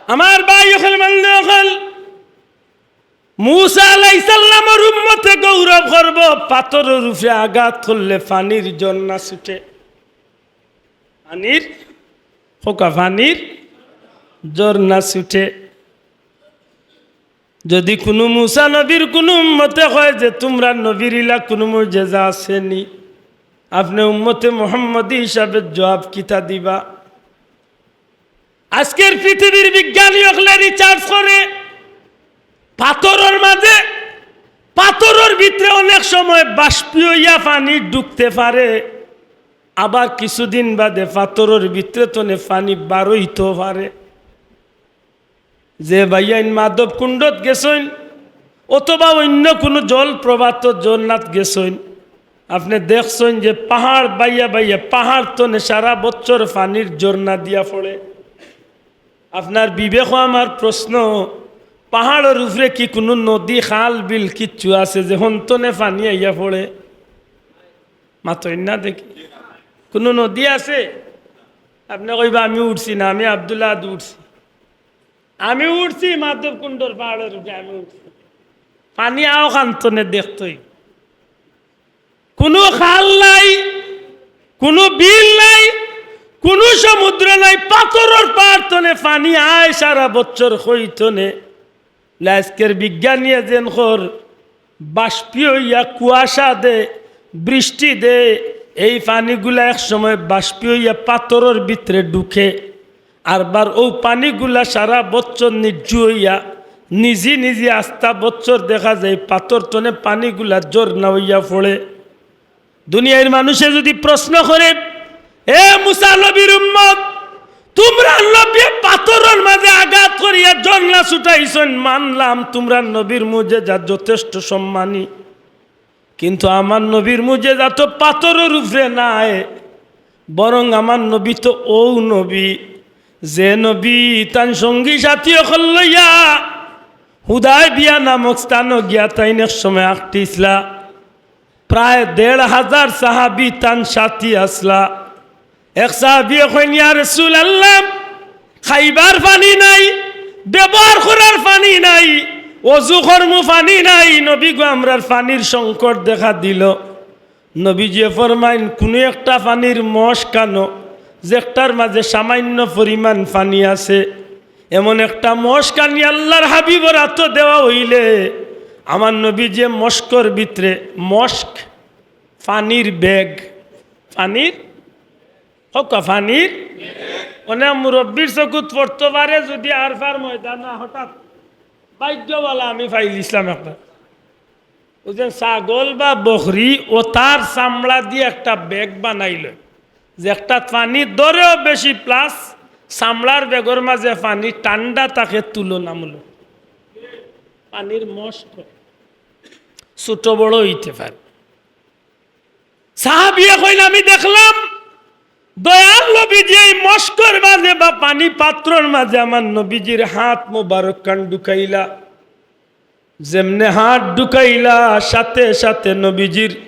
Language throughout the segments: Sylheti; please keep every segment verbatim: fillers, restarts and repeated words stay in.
আমার ভাই অকল, বন্ধু অকল, মুসা আলাইহিস সালামর উম্মতে গৌরব করব, পাথরর উপরে আঘাত করলে পানির ঝর্ণা ছুটে। পানির, কউক্কা, পানির ঝর্ণা ছুটে। যদি কুনু মুসা নবীর কুনু উম্মতে কয় যে, "তুমরার নবীর ইলা কুনু মুজেজা আছে নি?" আপনে উম্মতে মুহাম্মদী হিসাবে জবাব কিতা দিবা? আজকের পৃথিবীর বিজ্ঞানী অকলে research করে, পাথরর মাঝে, পাথরর ভিতরে অনেক সময় বাষ্পীয় অইয়া পানি ঢুকতে পারে, আবার কিছুদিন বাদে পাথরর ভিতরে তনে পানি বারইতেও পারে। যে ভাইয়াইন মাধবকুণ্ডত গেছইন অথবা অইন্য কুনু জলপ্রপাত, ঝর্ণাত গেছইন, আপনে দেখছইন যে পাহাড় বাইয়া বাইয়া পাহাড় তনে সারা বছর পানির ঝর্ণা দিয়া পড়ে। আপনার বিবেকো আমার প্রশ্ন, পাহাড়র উপরে কি কুনু নদী, খাল, বিল কিচ্ছু আছে যে হন তনে পানি আইয়া পড়ে? মাতইন না দেখি। কুনু নদী আছে? আপনে কইবা, "আমি উঠছি না, আমি আব্দুল্লাহ আদ উঠছি।" আমি উঠছি মাধবকুণ্ডর পাহাড়র উপরে, আমি উঠছি। পানি আও কান তনে দেখতই। কুনু খাল নাই, কুনু বিল নাই, কুনু সমুদ্র নাই, পাথরর পাহাড় তনে পানি আয় সারা বছর কই তনে। আজকের বিজ্ঞানীয়ে যেন কর বাষ্পীয় অইয়া কুয়াশা দে, বৃষ্টি দে, এই পানিগুলা এক সময় বাষ্পীয় অইয়া পাথরর ভিতরে ঢুকে, আরবার অউ পানিগুলা সারা বছর নির্জু অইয়া, নিজি নিজি আস্তা বছর দেখা যায় পাথর তনে পানিগুলা ঝর্ণা অইয়া পড়ে। দুনিয়ার মানুষে যদি প্রশ্ন করে, "এ মুসা নবীর উম্মত, তুমরার নবীয়ে পাথরর মাঝে আঘাত করিয়া ঝর্ণা ছুটাইছইন, মানলাম তুমরার নবীর মুজেজা যথেষ্ট সম্মানী, কিন্তু আমার নবীর মুজেজা তো পাথরর উপরে নাই, বরং আমার নবী তো অউ নবী, যে নবী তান সঙ্গী সাথী অকল লইয়া হুদায়বিয়া নামক স্থানো গিয়া তাইন এক সময় আটকিছলা।" প্রায় দেড় হাজার সাহাবী তান সাথী আছলা। এক সাহাবীয়ে কইন, "ইয়া রাসূলুল্লাহ, খাইবার পানি নাই, ব্যবহার করার পানি নাই, অজু করমু পানি নাই, নবী গো, আমরার পানির সংকট দেখা দিল।" নবীজিয়ে ফরমাইন, "কুনু একটা পানির মশক আনো, যেটার মাঝে সামান্য পরিমাণ পানি আছে।" এমন একটা মশক আনি আল্লাহর হাবিবর আতো দেওয়া অইলে, আমার নবীজিয়ে মশকর ভিতরে, মশক, পানির ব্যাগ, পানির, কউক্কা, পানির, অনে মুরব্বির চকুত পড়তো পারে, যদি আরফার ময়দানো হঠাৎ ভাগ্য ভালা আমি পাইলিছলাম একবার। অউ যে ছাগল বা বকরি, অতার চামড়া দি একটা ব্যাগ বানাইল, যেটাত পানি ধরেও বেশি, plus চামড়ার ব্যাগর মাঝে পানি ঠান্ডা থাকে তুলনামূলক। পানির মশক ছোট বড় অইতে পারে। সাহাবীয়ে কইন, "আমি দেখলাম দয়াল নবীজি এই মশকর মাঝে বা পানি পাত্রর মাঝে আমার নবীজির হাত মোবারক খান ঢুকাইলা।" যেমনে হাত ঢুকাইলা, সাথে সাথে নবীজির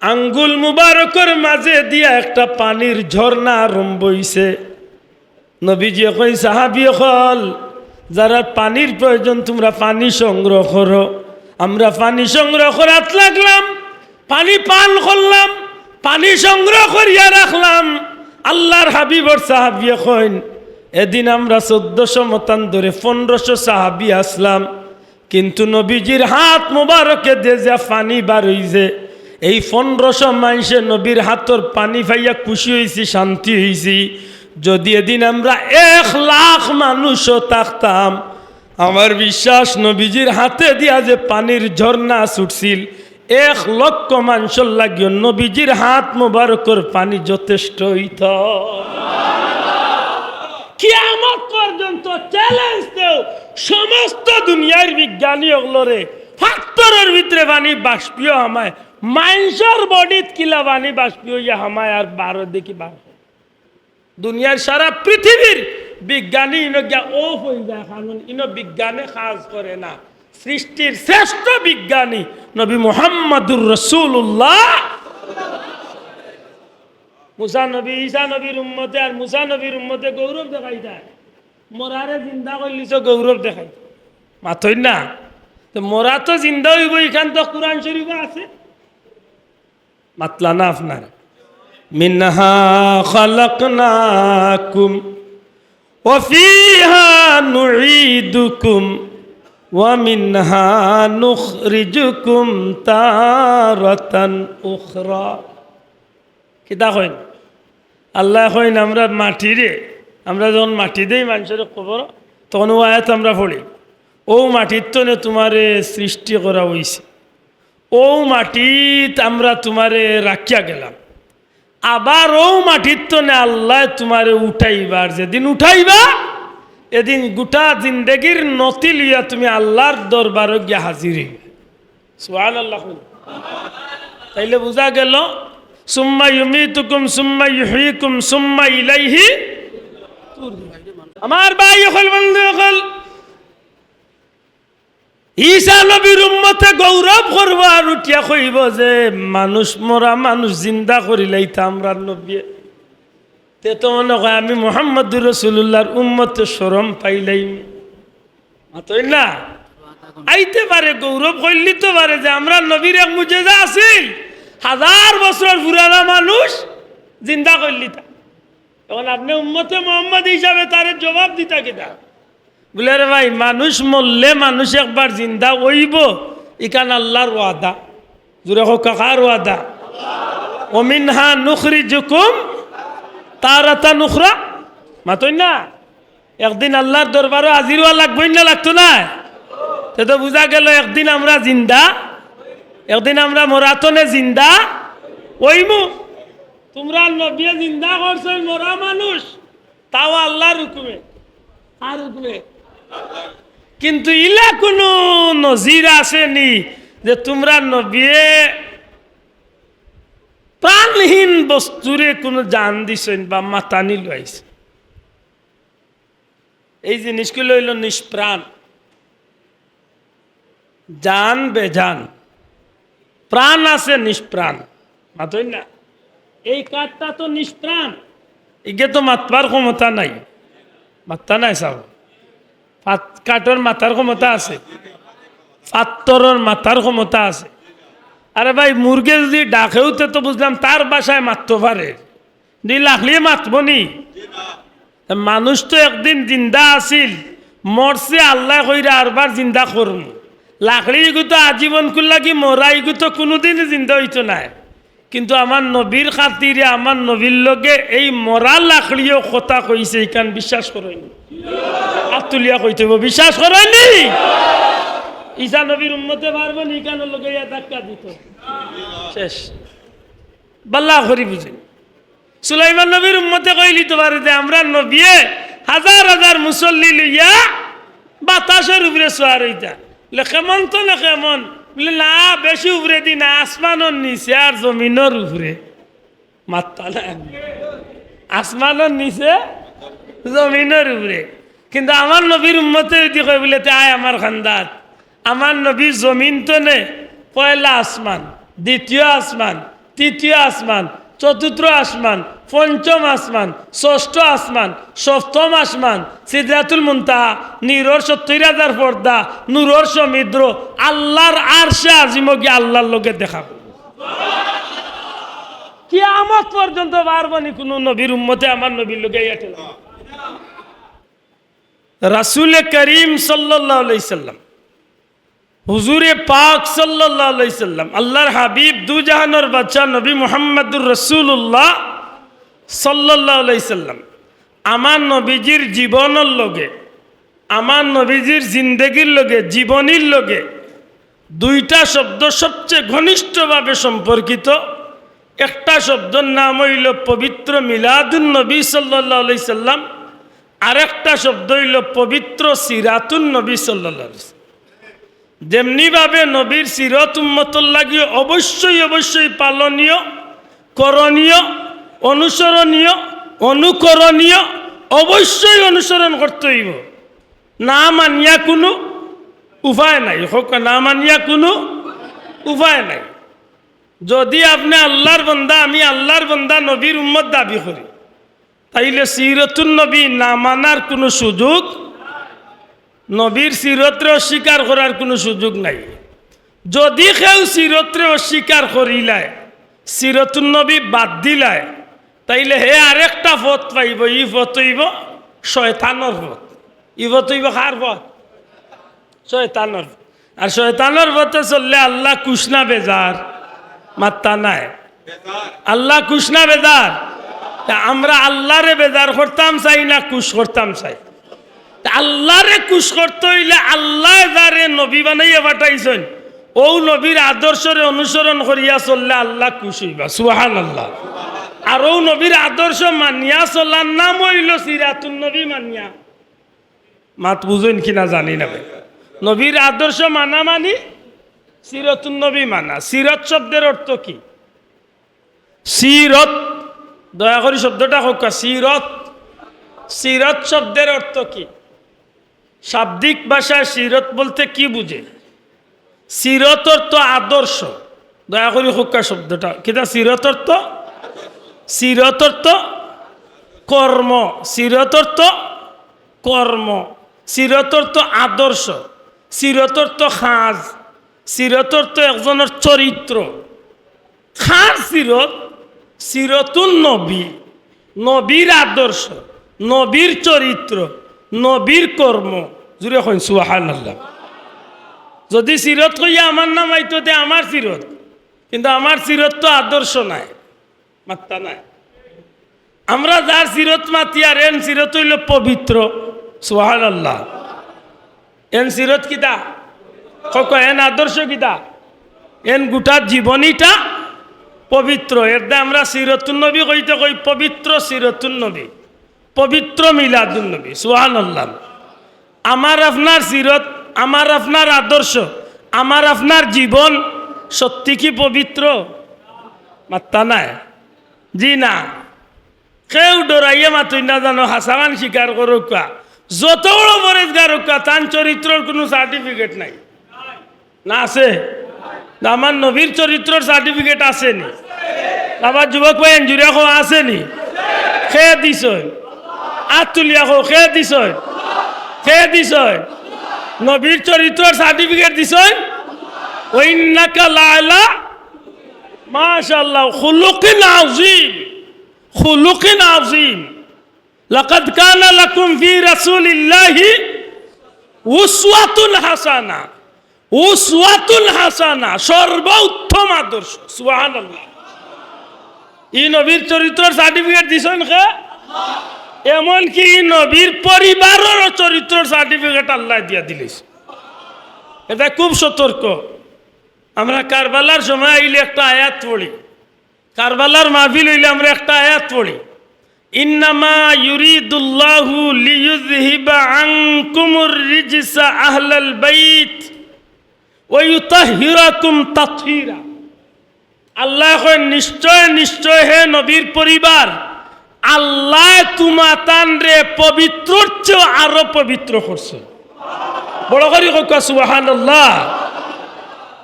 আঙ্গুল মুবারকর মাঝে দিয়া একটা পানির ঝর্ণা আরম্ভ অইছে। নবীজিয়ে কইন, "সাহাবী অকল, যারার পানির প্রয়োজন, তুমরা পানি সংগ্রহ করো।" আমরা পানি সংগ্রহ করাত লাগলাম, পানি পান করলাম, পানি সংগ্রহ করিয়া রাখলাম। আল্লাহর হাবিবর সাহাবীয়ে কইন, "এদিন আমরা চৌদ্দশো মতান্তরে পনরোশো সাহাবী আছলাম।" কিন্তু নবীজির হাত মোবারকে দিয়া যে পানি বার অইছে, এই পনরোশো মানষে নবীর হাতর পানি পাইয়া খুশি অইছি, শান্তি অইছি। যদি এদিন আমরা এক লাখ মানুষও থাকতাম, আমার বিশ্বাস নবীজির হাতে দিয়া যে পানির ঝর্ণা ছুটছিল, এক লক্ষ মানষর লাগিও নবীজির হাত মোবারকর পানি যথেষ্ট অইতো। কিয়ামত পর্যন্ত challenge দেও সমস্ত দুনিয়ার বিজ্ঞানী অকলরে, পাত্থরর ভিতরে পানি বাষ্পীয় হামায়, মানষর bodyত কিলা পানি বাষ্পীয় অইয়া হামায় আর বারো দেখি বার। দুনিয়ার সারা পৃথিবীর বিজ্ঞানী ইনো গিয়া অফ অই যায়, কারণ ইনো বিজ্ঞানে কাজ করে না। সৃষ্টির শ্রেষ্ঠ বিজ্ঞানী নবী মুহাম্মাদুর রাসূলুল্লাহ। মুসা নবী, ঈসা নবীর উম্মতে আর মুসা নবীর উম্মতে গৌরব দেখাই দেয়। মরারে জিন্দা করিলিছো গৌরব দেখাইতায়। মাতইন না? তে মরা তো জিন্দা অইবো, ইখান তো কুরআন শরিফো আছে। মাতলা না আপনারা? মিনহা খালাকনাকুম ওয়া ফিহা নুঈদুকুম ওয়া মিনহা নুখরিজুকুম তারাতান উখরা। কিতা কইন? আল্লায় কইন, আমরা মাটিরে, আমরা যখন মাটি দেই মানষরে কবরো, তখন অউ আয়াত আমরা পড়ি, অউ মাটির তনে তুমারে সৃষ্টি করা অইছে, অউ মাটিত আমরা তুমারে রাখিয়া গেলাম, আবার অউ মাটির তনে আল্লায় তুমারে উঠাইবা, আর যেদিন উঠাইবা, এদিন গুটা জিন্দেগির নথি লইয়া তুমি আল্লার দরবারো গিয়া হাজির অইবা। সুবহানাল্লাহ। তাইলে বুঝা গেল, সুম্মা ইউমীতুকুম সুম্মা ইউহয়ীকুম সুম্মা ইলাইহি তুরজাউন। আমার ভাই অকল, বন্ধু অকল, ঈসা নবীর উম্মতে গৌরব করবো আর উঠিয়া কইবো যে মানুষ, মরা মানুষ জিন্দা করিলাইতা আমরার নবীয়ে। তে তো মনে কয় আমি মুহাম্মাদুর রাসূলুল্লাহর উম্মতে শরম পাইলাইমু। মাতইন না? আইতে পারে, গৌরব করিলিতো পারে যে আমরার নবীর এক মুজেজা আছিল, হাজার বছর পুরানা মানুষ জিন্দা করিলিতা। এখন আপনে উম্মতে মুহাম্মদ হিসাবে তারে জবাব দিতা কিতা? বুলে, রে ভাই, মানুষ মরলে মানুষ একবার জিন্দা অইবো, ইখান আল্লার ওয়াদা। জুরে কউক্কা, কার ওয়াদা? ওয়া মিনহা নুখরিজুকুম তারাতান উখরা। মাতইন না? একদিন আল্লার দরবারো হাজির অওয়া লাগবো না, লাগতো নায়? তে তো বুঝা গেল একদিন আমরা জিন্দা, একদিন আমরা মরা তনে জিন্দা অইমু। তুমরার নবীয়ে জিন্দা করছইন মরা মানুষ, তাও আল্লার হুকুমে, কার হুকুমে? কিন্তু ইলা কুনু নজির আছেনি যে তুমরার নবীয়ে প্রাণহীন বস্তুরে কুনু জান দিছইন বা মাতানি লইছইন? এই জিনিসগুলো অইলো নিষ্প্রাণ। জান বেজান, প্রাণ আছে নিষ্প্রাণ। মাতইন না? এই কাঠটা তো নিষ্প্রাণ, ইগে তো মাতবার ক্ষমতা নাই। মাততা নায় সাব। পাত-, কাঠর মাতার ক্ষমতা আছে, পাত্তরর মাতার ক্ষমতা আছে। আরে ভাই, মুরগে যদি ডাকেও তে তো বুঝলাম তার ভাষায় মাততো পারে। দি লাকড়িয়ে মাতবো নি? মানুষ তো একদিন জিন্দা আছিল, মরছে, আল্লায় কইরা আরবার জিন্দা করমু। লাকড়ি ইগু তো আজীবনকুর লাগি মরা, ইগু তো কুনুদিন জিন্দা অইতো নায়। কিন্তু আমার নবীর খাতিরে আমার নবীর লগে এই মরা লাকড়িও কথা কইছে, ইখান বিশ্বাস করইন নি? আত তুলিয়া কইতে অইবো, বিশ্বাস করইন নি? ঈসা নবীর উম্মতে পারবো নি ইখানর লগে ইয়া ধাক্কা দিতো? শেষ। ভালা করি বুঝইন। সুলাইমান নবীর উম্মতে কইলিতো পারে যে আমরার নবীয়ে হাজার হাজার মুসল্লি লইয়া বাতাসর উপরে সোয়ার অইতা। বুলে, কেমন তো না কেমন? বুলে, না, বেশি উপরেদি না, আসমানর নিচে আর জমিনর উপরে। মাততা না। আসমানর নিচে, জমিনর উপরে। কিন্তু আমার নবীর উম্মতে যদি কয় বুলে, তে আয় আমার কান্দাত। আমার নবী জমিন তনে পয়লা আসমান, দ্বিতীয় আসমান, তৃতীয় আসমান, চতুর্থ আসমান, পঞ্চম আসমান, ষষ্ঠ আসমান, সপ্তম আসমান, সিদরাতুল মুনতাহা, নূরর সত্তইর হাজার পর্দা, নূরর সমুদ্র, আল্লার আরশে আজিমো গিয়া আল্লার লগে দেখা করবো। কিয়ামত পর্যন্ত পারবো নি কুনু নবীর উম্মতে আমার নবীর লগে ইয়া ঠেলা? রাসূলে করিম সাল্লাল্লাহু আলাইহি সাল্লাম, হুজুরে পাক সাল্লাল্লাহু আলাইহি সাল্লাম, আল্লার হাবিব, দুজাহানর বাদশা নবী মুহাম্মাদুর রাসূলুল্লাহ সাল্লাল্লাহু আলাইহি সাল্লাম, আমার নবীজির জীবনর লগে, আমার নবীজির জিন্দেগির লগে, জীবনীর লগে দুইটা শব্দ সবচেয়ে ঘনিষ্ঠভাবে সম্পর্কিত। একটা শব্দর নাম অইলো পবিত্র মিলাদুন নবী সাল্লাল্লাহু আলাইহি সাল্লাম, আরেকটা শব্দ অইলো পবিত্র সিরাতুন নবী সাল্লাল্লাহু আলাইহি সাল্লাম। যেমনিভাবে নবীর সিরত উম্মতর লাগি অবশ্যই, অবশ্যই পালনীয়, করণীয়, অনুসরণীয়, অনুকরণীয়, অবশ্যই অনুসরণ করতে অইবো। না মানিয়া কুনু উপায় নাই। কউক্কা, না মানিয়া কুনু উপায় নাই। যদি আপনে আল্লার বন্দা, আমি আল্লার বন্দা, নবীর উম্মত দাবি করি, তাইলে সিরতুন নবী না মানার কুনু সুযোগ, নবীর সিরতরে অস্বীকার করার কুনু সুযোগ নাই। যুদি কেউ সিরতরে অস্বীকার করিলায়, সিরতুন নবী বাদ দিলায়, তাইলে হে আরেকটা পথ পাইবো। ই পথ অইবো শয়তানর পথ। ই পথ অইবো কার পথ? শয়তানর। আর শয়তানর পথে চললে আল্লাহ খুশ না বেজার? মাত্তা নাই। আল্লাহ খুশ না বেজার? তে আমরা আল্লাহরে বেজার করতাম চাই না খুশ করতাম চাই? তে আল্লাহরে খুশ করতে অইলে আল্লায় যারে নবী বানাইয়া পাঠাইছইন, অউ নবীর আদর্শরে অনুসরণ করিয়া চললে আল্লাহ খুশ অইবা। সুবহানাল্লাহ। আর অউ নবীর আদর্শ মানিয়া চলার নাম অইলো সিরাতুন নবী মানিয়া। মাত বুঝইন কি না জানি না ভাই। নবীর আদর্শ মানা মানি সিরতুন নবী মানা। সিরত শব্দের অর্থ কি? সিরত, দয়া করি শব্দটা কউক্কা, সিরত। সিরত শব্দের অর্থ কি? শাব্দিক ভাষায় সিরত বলতে কি বুঝে? সিরত অর্থ আদর্শ। দয়া করি কউক্কা শব্দটা। কিতা সিরত অর্থ? সিরত অর্থ কর্ম। সিরত অর্থ কর্ম। সিরত অর্থ আদর্শ। সিরত অর্থ কাজ। সিরত অর্থ একজনর চরিত্র। কার সিরত? সিরতুন নবী, নবীর আদর্শ, নবীর চরিত্র, নবীর কর্ম। জুরে কইন সুবহানাল্লাহ। যুদি সিরত কইয়া আমার নাম আইতো, তে আমার সিরত, কিন্তু আমার সিরত তো আদর্শ নায়, মাত্তা নাই। আমরা যার সিরত মাতিয়ার, এন সিরত অইলো পবিত্র। সুবহানাল্লাহ। এন সিরত কিতা? কউক্কা, এন আদর্শ কিতা? এন গোটা জীবনীটা পবিত্র। এরদায় আমরা সিরতুন নবী কইতে কই পবিত্র সিরতুন নবী, পবিত্র মিলাদুন নবী। সুবহানাল্লাহ। আমার আপনার সিরত, আমার আপনার আদর্শ, আমার আপনার জীবন সত্যি কি পবিত্র? মাত্তা নাই। জি না। কেউ ডরাইয়া মাতইন না জানো, হাছাখান স্বীকার করউক্কা। যত বড় পরেজগার অউক্কা, তান চরিত্রর কুনু certificate নাই। না আছে? না, আমার নবীর চরিত্রর certificate আছে নি? আমার যুবক ভাই, এনজুরিয়া কও আছে নি? কে দিছইন? আত তুলিয়া কও, কে দিছইন? কে দিছইন? নবীর চরিত্রর certificate দিছইন? ওয়া ইন্নাকা লাআলা, মাশাআল্লাহ, খুলুকিন আযীম। খুলুকিন আযীম। লাকাদ কানা লাকুম ফি রাসূলিল্লাহি উসওয়াতুন হাসানা। উসওয়াতুন হাসানা, সর্বোত্তম আদর্শ। সুবহানাল্লাহ। ই নবীর চরিত্রর certificate দিছইন কে? এমনকি ই নবীর পরিবাররও চরিত্রর certificate আল্লায় দিয়া দিলাইছইন। ইটা খুব সতর্ক। আমরা কারবালার সময় আইলে একটা আয়াত পড়ি, কারবালার মাহফিল অইলে আমরা একটা আয়াত পড়ি, "ইন্নামা ইউরিদুল্লাহু লিইউযহিবা আনকুমুর রিজসা আহলাল বাইত ওয়া ইউতাহহিরাকুম তাতহীরা।" আল্লায় কইন, "নিশ্চয়, নিশ্চয় হে নবীর পরিবার, আল্লায় তুমাতানরে পবিত্রর চেয়েও আরো পবিত্র করছে।" বড় করি কউক্কা সুবহানাল্লাহ।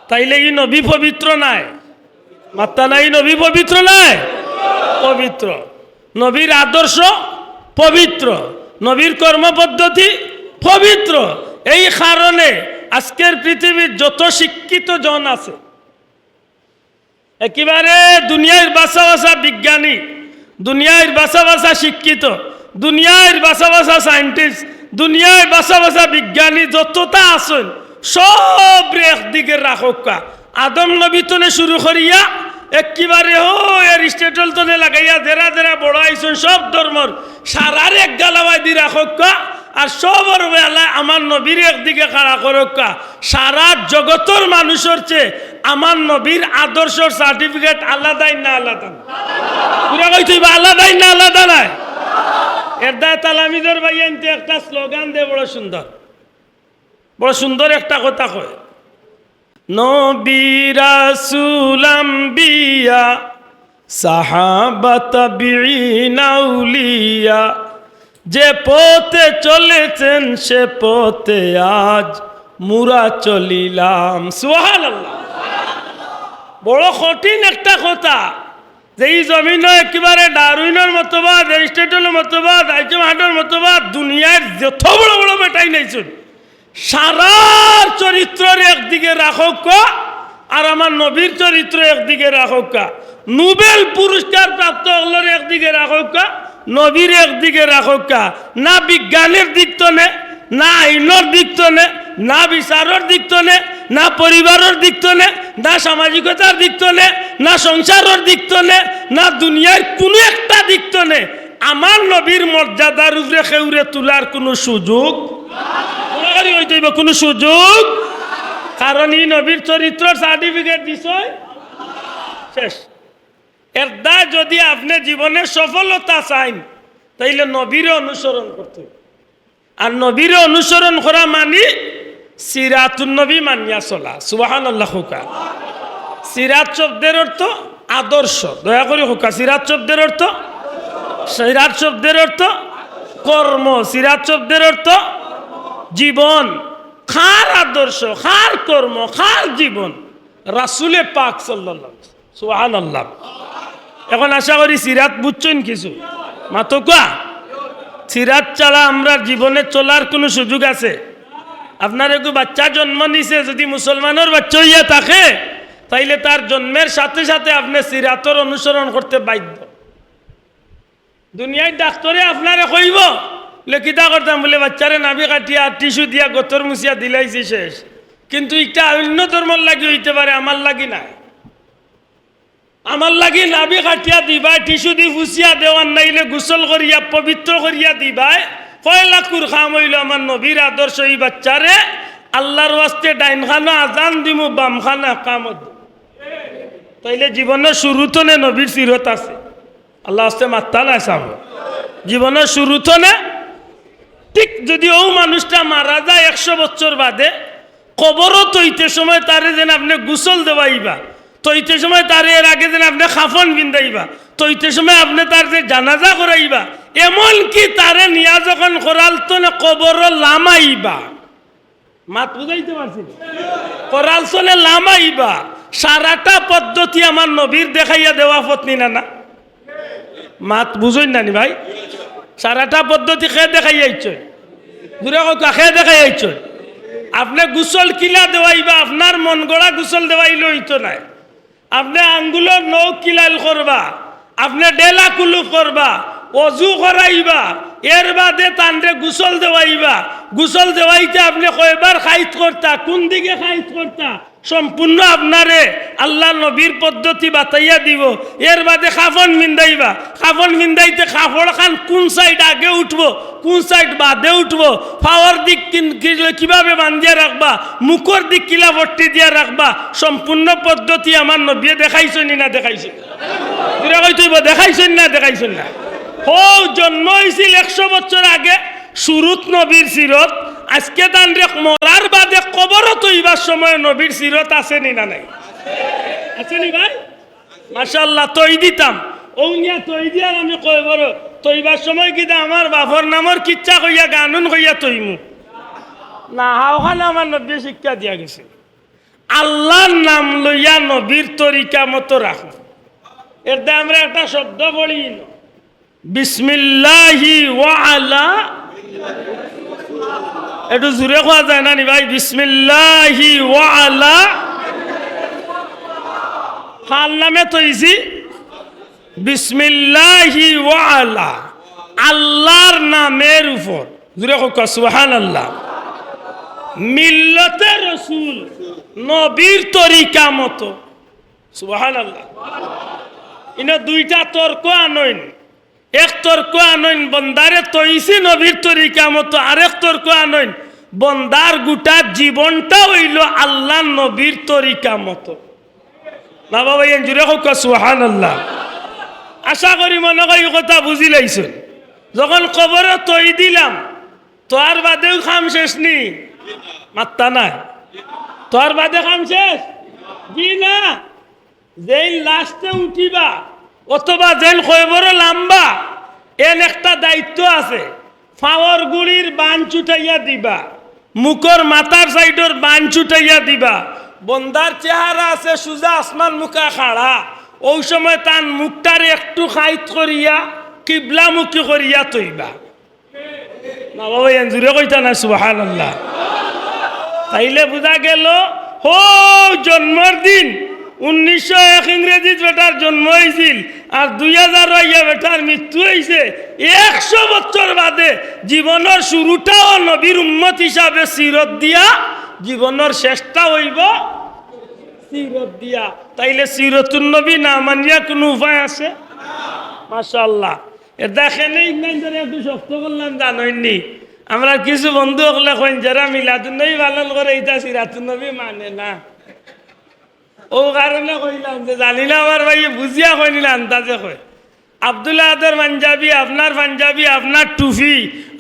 তাইলে ই নবী পবিত্র নায়? মাত্তা নাই, নবী পবিত্র নায়? পবিত্র। নবীর আদর্শ পবিত্র, নবীর কর্মপদ্ধতি পবিত্র। এই কারণে আজকের পৃথিবীর যত শিক্ষিত জন আছে, একেবারে দুনিয়ার বাছা বাছা বিজ্ঞানী, দুনিয়ার বাছা বাছা শিক্ষিত, দুনিয়ার বাছা বাছা scientist, দুনিয়ার বাছা বাছা বিজ্ঞানী যততা আছইন, সবরে একদিকে রাখউক্কা। আদম নবী তনে শুরু করিয়া একেবারে অউ এরিস্টটল তনে লাগাইয়া যেরা যেরা বড় আইছইন সব ধর্মর, সারারে এক গালাবায় দি রাখউক্কা। আর সবর বেলায় আমার নবীরে একদিকে খাড়া করউক্কা। সারা জগতর মানুষর চেয়ে আমার নবীর আদর্শর certificate আলাদাই না আলাদা না? পুরা কইতে অইবা, আলাদাই না আলাদা নায়? এরদায় তালামিজর ভাইয়াইন্তে একটা slogan দে, বড় সুন্দর, বড় সুন্দর একটা কথা কয়, "নবী রাসূল আম্বিয়া, সাহাবা তাবিঈন আউলিয়া, যে পথে চলেছেন সে পথে আজ মুরা চলিলাম।" সুবহানাল্লাহ। বড় কঠিন একটা কথা। যেই জমিনো একেবারে ডারউইনর মতবাদ, এরিস্টটলর মতবাদ, আইচম হাটর মতবাদ, দুনিয়ার যত বড় বড় বেটাইন আইছইন, সারার চরিত্রর একদিকে রাখউক্কা, আর আমার নবীর চরিত্র একদিকে রাখউক্কা। নোবেল পুরস্কার প্রাপ্ত অকলর একদিকে রাখউক্কা, নবীর একদিকে রাখউক্কা। না বিজ্ঞানর দিক তনে, না আইনর দিক তনে, না বিচারর দিক তনে, না পরিবারর দিক তনে, না সামাজিকতার দিক তনে, না সংসারর দিক তনে, না দুনিয়ার কুনু একটা দিক তনে আমার নবীর মর্যাদার উপরে কেউরে তুলার কুনু সুযোগ, তুলাগারি অইতে অইবো কুনু সুযোগ। কারণ ই নবীর চরিত্রর সার্টিফিকেট দিছইন শেষ। এর দ্বারা যদি আপনে জীবনে সফলতা চাইন, তাইলে নবীরে অনুসরণ করতে অইবো। আর নবীরে অনুসরণ করা মানি সিরাতুন নবী মানিয়া চলা। সুবহানাল্লাহ কউক্কা। সিরাত শব্দের অর্থ আদর্শ। দয়া করি কউক্কা, সিরাত শব্দের অর্থ, সিরাত শব্দের অর্থ কর্ম, সিরাত শব্দের অর্থ জীবন। কার আদর্শ, কার কর্ম, কার জীবন? রাসূলে পাক সাল্লাল্লাহু আলাইহি ওয়াসাল্লাম। সুবহানাল্লাহ। এখন আশা করি সিরাত বুঝছইন কিছু। মাতউক্কা, সিরাত ছাড়া আমরার জীবনে চলার কুনু সুযোগ আছে? আপনার এগু বাচ্চা জন্ম নিছে, যদি মুসলমানর বাচ্চা অইয়া থাকে, তাইলে তার জন্মের সাথে সাথে আপনে সিরাতর অনুসরণ করতে বাধ্য। দুনিয়ার ডাক্তরে আপনারে কইবো, "লে কিতা করতাম?" বুলে, "বাচ্চারে নাভি কাটিয়া টিস্যু দিয়া গতর মুছিয়া দিলাইছি, শেষ।" কিন্তু ইটা অইন্য ধর্মর লাগি অইতে পারে, আমার লাগি নায়। আমার লাগি নাভি কাটিয়া দিবায়, টিস্যু দি ফুছিয়া দেও, আর নাইলে গোসল করিয়া পবিত্র করিয়া দিবায়। কয় লাখর কাম অইলো আমার নবীর আদর্শ, ই বাচ্চারে আল্লার ওয়াস্তে ডাইন কানো আজান দিমু, বাম কানো একামত দিমু। তাইলে জীবনর শুরু তনে নবীর সিরত আছে। আল্লার ওয়াস্তে মাতইন না সাব। জীবনর শুরু তনে, ঠিক যদি অউ মানুষটা মারা যায় একশো বছর বাদে, কবরো থইতে সময় তারে যেন আপনে গোসল দেওয়াইবা, থইতে সময় তারে এর আগে যেন আপনে কাফন পিন্দাইবা, থইতে সময় আপনে তার যে জানাজা করাইবা, এমনকি তারে নিয়া যখন করাল তনে কবরো লামাইবা, মাত বুঝাইতে পারছি নি? করাল তনে লামাইবা, সারাটা পদ্ধতি আমার নবীর দেখাইয়া দেওয়া পথ নি না, না? মাত বুঝইন না নি ভাই? সারাটা পদ্ধতি কে দেখাইয়া আইছইন? জুরে কউক্কা, কে দেখাইয়া আইছইন? আপনে গোসল কিলা দেওয়াইবা, আপনার মন গড়া গোসল দেওয়াইলে অইতো নায়। আপনে আঙ্গুলর নখ কিলাইল করবা, আপনে ডেলা কুলুপ করবা, অজু করাইবা, এর বাদে তানরে গোসল দেওয়াইবা। গোসল দেওয়াইতে আপনে কয়বার খাইত করতা, কুন দিকে খাইত করতা, সম্পূর্ণ আপনারে আল্লার নবীর পদ্ধতি বাতাইয়া দিবো। এর বাদে কাফন পিন্দাইবা, কাফন পিন্দাইতে কাপড় খান কুন সাইড আগে উঠবো, কুন সাইড বাদে উঠবো, পাওর দিক কিন-, কি-, কিভাবে বান্ধিয়া রাখবা, মুখর দিক কিলা পট্টি দিয়া রাখবা, সম্পূর্ণ পদ্ধতি আমার নবীয়ে দেখাইছইন নি না দেখাইছইন? জুরে কইতে অইবো, দেখাইছইন না দেখাইছইন না? হউ জন্ম অইছিল একশো বছর আগে, শুরুত নবীর সিরত। আজকে তানরে মরার বাদে কবরো থইবার সময় নবীর সিরত আছে নি না নাই? আছে নি ভাই? মাশাআল্লাহ, থই দিতাম। অউ নিয়া থই দিয়ার আমি কবরো থইবার সময় কিতা আমার বাপর নামর কিচ্ছা কইয়া গানুন কইয়া থইমু? না, অখান আমার নবীয়ে শিক্ষা দিয়া গেছে। আল্লার নাম লইয়া নবীর তরিকা মতো রাখো। এর দ্বারা আমরা একটা শব্দ পড়ি, বিসমিল্লাহি ওয়া আলা। একটু জুরে কওয়া যায় না নি ভাই? বিসমিল্লাহি ওয়া আলা। কার নামে থইছি? বিসমিল্লাহি ওয়া আলা, আল্লার নামের উপর। জুরে কউক্কা, সুবহানাল্লাহ। মিল্লতে রসুল, নবীর তরিকা মতো। সুবহানাল্লাহ। ইনো দুইটা তর্ক আনইন। এক তর্ক আনইন, বন্দারে থইছি নবীর তরিকা মতো, আরেক তর্ক আনইন, বন্দার গোটা জীবনটা অইলো আল্লার নবীর তরিকা মতো। না বাবা, এন জুরে কউক্কা সুবহানাল্লাহ। আশা করি মনো কয় ই কথা বুঝিলাইছইন। যখন কবরো থই দিলাম, থওয়ার বাদেউ কাম শেষ নি? মাত্তা নাই। থওয়ার বাদে কাম শেষ? জি না। যেইন লাস্টে উঠিবা অথবা যেইন কবরো লামবা, এন একটা দায়িত্ব আছে। পাওর গুড়ির বান ছুটাইয়া দিবা, মুখর মাথার সাইডর বান ছুটাইয়া দিবা। বন্দার চেহারা আছে সুজা আসমান মুখা খাড়া, অউ সময় তান মুখটারে একটু খাইত করিয়া কিবলামুখী করিয়া থইবা। না বাবা, এন জুরে কইতা না, সুবহানাল্লাহ। তাইলে বুঝা গেল, হউ জন্মর দিন উনিশশো এক ইংরেজিত বেটার জন্ম অইছিল, আর দুই হাজার আইয়া বেটার মৃত্যু অইছে। একশো বছর বাদে জীবনর শুরুটাও নবীর উম্মত হিসাবে সিরত দিয়া, জীবনর শেষটা অইবো সিরত দিয়া। তাইলে সিরতুন নবী না মানিয়া কুনু উপায় আছে? মাশাআল্লাহ। এর দেখেন, এই ইমান ধরে একটু শক্ত করলাম, জানইননি। আমরার কিছু বন্ধু অকলে কইন, যেরা মিলাদুন নবী পালন করে, ইতা সিরাতুন নবী মানে না। অউ কারণে কইলাম যে জানি না, আমার ভাইয়ে বুঝিয়া কইন না, আন্দাজে কয়। আব্দুল আহাদর পাঞ্জাবি, আপনার পাঞ্জাবি, আপনার টুপি,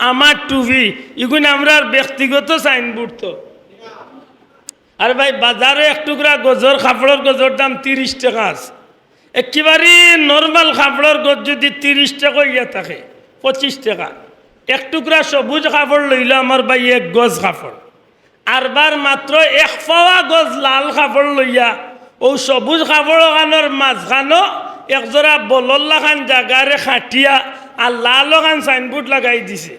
আমার টুপি, ইগুন আমরার ব্যক্তিগত সাইনবোর্ড তো। আর ভাই, বাজারো এক টুকরা গজর কাপড়র গজর দাম তিরিশ টেকা আছে। একেবারে নরমাল কাপড়র গজ যুদি তিরিশ টেকা অইয়া থাকে, পঁচিশ টেকা, এক টুকরা সবুজ কাপড় লইলো আমার ভাই এক গজ কাপড়। আরবার মাত্র এক পাওয়া গজ লাল কাপড় লইয়া অউ সবুজ কাপড় অখানর মাঝখানো একজোড়া বলর লাখান জাগারে কাটিয়া আর লাল অখান সাইনবোর্ড লাগাই দিছে।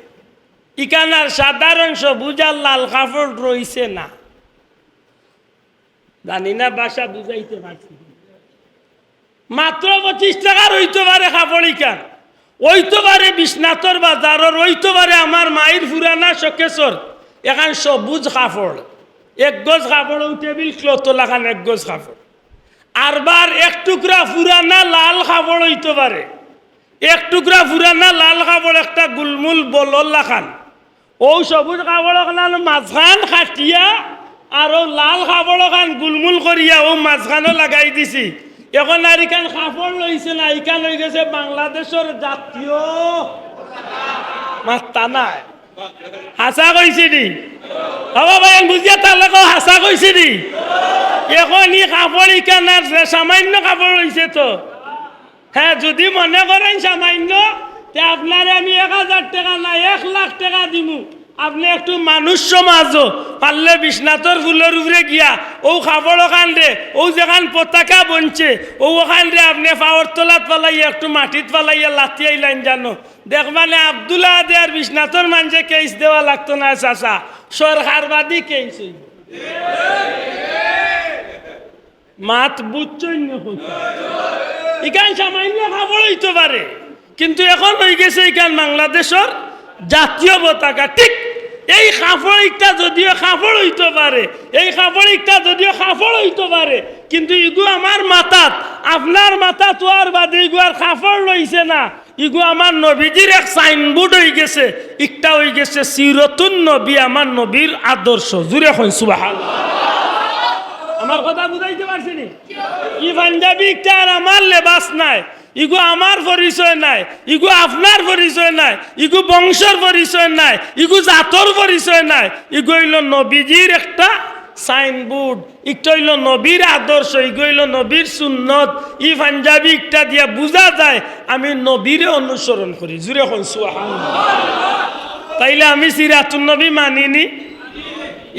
ইখান আর সাধারণ সবুজ আর লাল কাপড় রইছে না। জানি না ভাষা বুঝাইতে পারছি। মাত্র পঁচিশ টেকার অইতো পারে কাপড় ইখান, অইতো পারে বিশ্বনাথর বাজারর, অইতো পারে আমার মাইর পুরানা শোকেসর এখান সবুজ কাপড়, এক গজ কাপড়, অউ টেবিল ক্লথ লাখান এক গজ কাপড়। আরবার এক টুকরা পুরানা লাল কাপড় অইতো পারে, এক টুকরা পুরানা লাল কাপড়, একটা গুলমুল বলর লাখান। অউ সবুজ কাপড় অখানর মাঝখান কাটিয়া আর অউ লাল কাপড় অখান গুলমুল করিয়া অউ মাঝখানো লাগাই দিছি। এখন আর ইখান কাপড় রইছে না, ইখান অইগেছে বাংলাদেশর জাতীয়। মাত্তা নাই। হাছা কইছি নি? বাবা ভাই, আমি বুঝিয়া তাহলে কও, হাছা কইছি নি? এখন ই কাপড় ইখান আর সামান্য কাপড় রইছে তো। হ্যাঁ, যুদি মনে করইন সামান্য, তে আপনারে আমি এক হাজার টেকা না, এক লাখ টেকা দিমু। আপনে একটু মানুষ সমাজো, পারলে বিশ্বনাথর ফুলর উপরে গিয়া, অউ কাপড় অখানরে, অউ যেখান পতাকা বনছে, অউ অখানরে আপনে পাওর তলাত ফালাইয়া, একটু মাটিত ফালাইয়া লাথিয়াইলাইন জানো। দেখবানে আব্দুল আহাদে আর বিশ্বনাথর মানষে কেইস দেওয়া লাগতো নায় চাচা, সরকারবাদী কেইস অইবো। মাত বুঝছইন নি কইতাম? ইখান সামান্য কাপড় অইতো পারে, কিন্তু এখন অইগেছে ইখান বাংলাদেশর জাতীয় পতাকা। ঠিক এই কাপড় ইকটা যদিও কাপড় অইতো পারে, এই কাপড় ইকটা যদিও কাপড় অইতো পারে, কিন্তু ইগু আমার মাথাত, আপনার মাথাত অওয়ার বাদে ইগু আর কাপড় রইছে না। ইগু আমার নবীজির এক সাইনবোর্ড অইগেছে, ইকটা অইগেছে সিরতুন নবী, আমার নবীর আদর্শ। জুরে কইন সুবহানাল্লাহ। আমার কথা বুঝাইতে পারছি নি? ই পাঞ্জাবি ইকটা আর আমার লেবাস নায়, ইগু আমার পরিচয় নায়, ইগু আপনার পরিচয় নায়, ইগু বংশর পরিচয় নায়, ইগু জাতর পরিচয় নায়, ইগু অইলো নবীজির একটা সাইনবোর্ড। ইকটা অইলো নবীর আদর্শ, ইগু অইলো নবীর সুন্নত। ই পাঞ্জাবি ইকটা দিয়া বুঝা যায় আমি নবীরে অনুসরণ করি। জুরে কইন সুবহানাল্লাহ। তাইলে আমি সিরাতুন নবী মানি নি?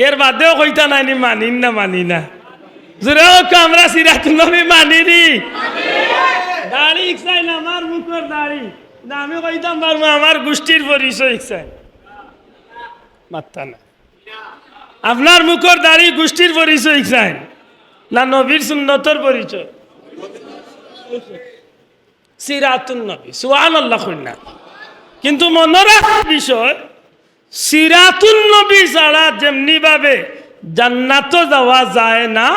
এর বাদেও কইতা নায় নি মানি না, মানি না। জুরে কউক্কা, আমরা সিরাতুন নবী মানি নি? দাড়ি ইকছাইন, আমার মুখর দাড়ি। না, আমি কইতাম পারমু আমার গুষ্টির পরিচয় ইকছাইন। মাত্তা না। আপনার মুখর দাড়ি গুষ্টির পরিচয় ইকছাইন, না নবীর সুন্নতর পরিচয়? সিরাতুন নবী, সুবহানাল্লাহ কইন না। কিন্তু মনো রাখার বিষয়, সিরাতুন নবী ছাড়া যেমনি ভাবে জান্নাতো যাওয়া যায় না,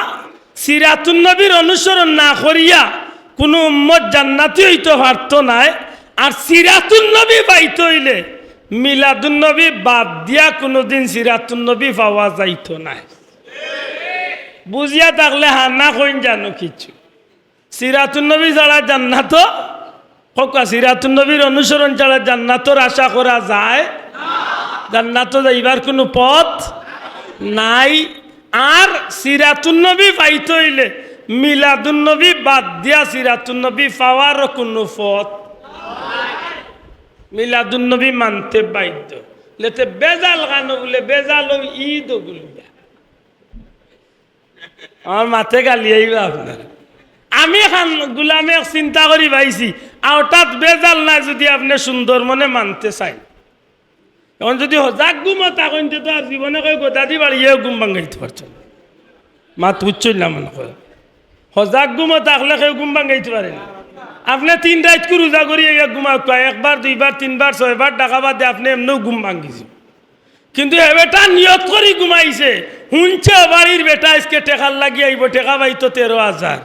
সিরাতুন নবীর অনুসরণ না করিয়া কুনু উম্মত জান্নাতি অইতো পারতো নায়। আর সিরাতুন নবী পাইতো অইলে মিলাদুন নবী বাদ দিয়া কুনুদিন সিরাতুন নবী পাওয়া যাইতো নায়। বুঝিয়া থাকলে হা না কইন জানো কিছু। সিরাতুন নবী ছাড়া জান্নাতো, কউক্কা, সিরাতুন নবীর অনুসরণ ছাড়া জান্নাতর আশা করা যায়? জান্নাতো যাইবার কুনু পথ নাই। আর সিরাতুন নবী পাইতো অইলে মিলাদুন নবী বাদ দিয়া সিরাতুন নবী পাওয়ারও কুনু পথ। মিলাদুন নবী মানতে বাধ্য। লেতে বেজাল কানো বুলে, বেজাল অউ ইদ অগুলিয়া। আমার মাতে গালি আইবা আপনার। আমি খান গুলামে এক চিন্তা করি পাইছি, আওটাত বেজাল নাই যুদি আপনে সুন্দর মনে মানতে চাইন। এখন যুদি হজাগ ঘুমো থাকইন, তে তো আর জীবনে কই গদাদি বাড়িয়েও ঘুম ভাঙাইতে পারতো না। মাত বুঝছইন না মনে কয়। হজাগ ঘুমো থাকলে কেউ ঘুম ভাঙাইতে পারে না। আপনে তিন রাইতকু রোজা করি ইয়া ঘুমাউক্কা, একবার, দুইবার, তিনবার, ছয়বার ডাকা বাদে আপনে এমনেও ঘুম ভাঙিছে। কিন্তু হে বেটা নিয়ত করি ঘুমাইছে, হুনছে বাড়ির বেটা আইজকে টেকার লাগি আইবো, টেকা পাইতো তেরো হাজার।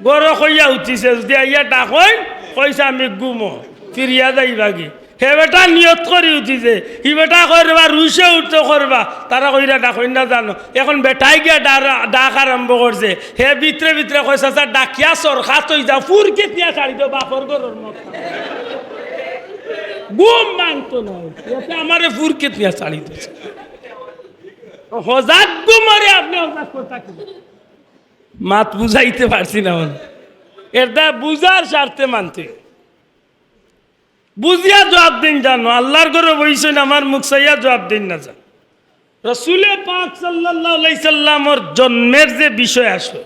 ঘরো কইয়া উঠিছে, যুদি আইয়া ডাকইন, কইছে আমি ঘুমো, ফিরিয়া যাইবাগি। হে বেটা নিয়ত করি উঠিছে, হি বেটা কয় রেবা রুশে উঠতো করবা, তারা কইরা ডাকইন না জানো। এখন বেটায় গিয়া ডার-, ডাক আরম্ভ করছে, হে ভিতরে ভিতরে কয়, চাচা ডাকিয়া সরকাত অই যাও, ফুরকিত নিয়া ছাড়ি দেও বাপর ঘরর মতো। ঘুম ভাঙতো না, এতে আমারে ফুরকিত নিয়া ছাড়ি দিছে। হজাগ ঘুমরে আপনে হজাগ কথা কি? মাত বুঝাইতে পারছি না মানে। এরদা বুঝার স্বার্থে মানতে। বুঝিয়া জবাব দিন জানো, আল্লার ঘরো বইছইন, আমার মুখ চাইয়া জবাব দিন না জানো। রসুলে পাক সাল্লাল্লাহু আলাইহি সাল্লামর জন্মের যে বিষয় আছে,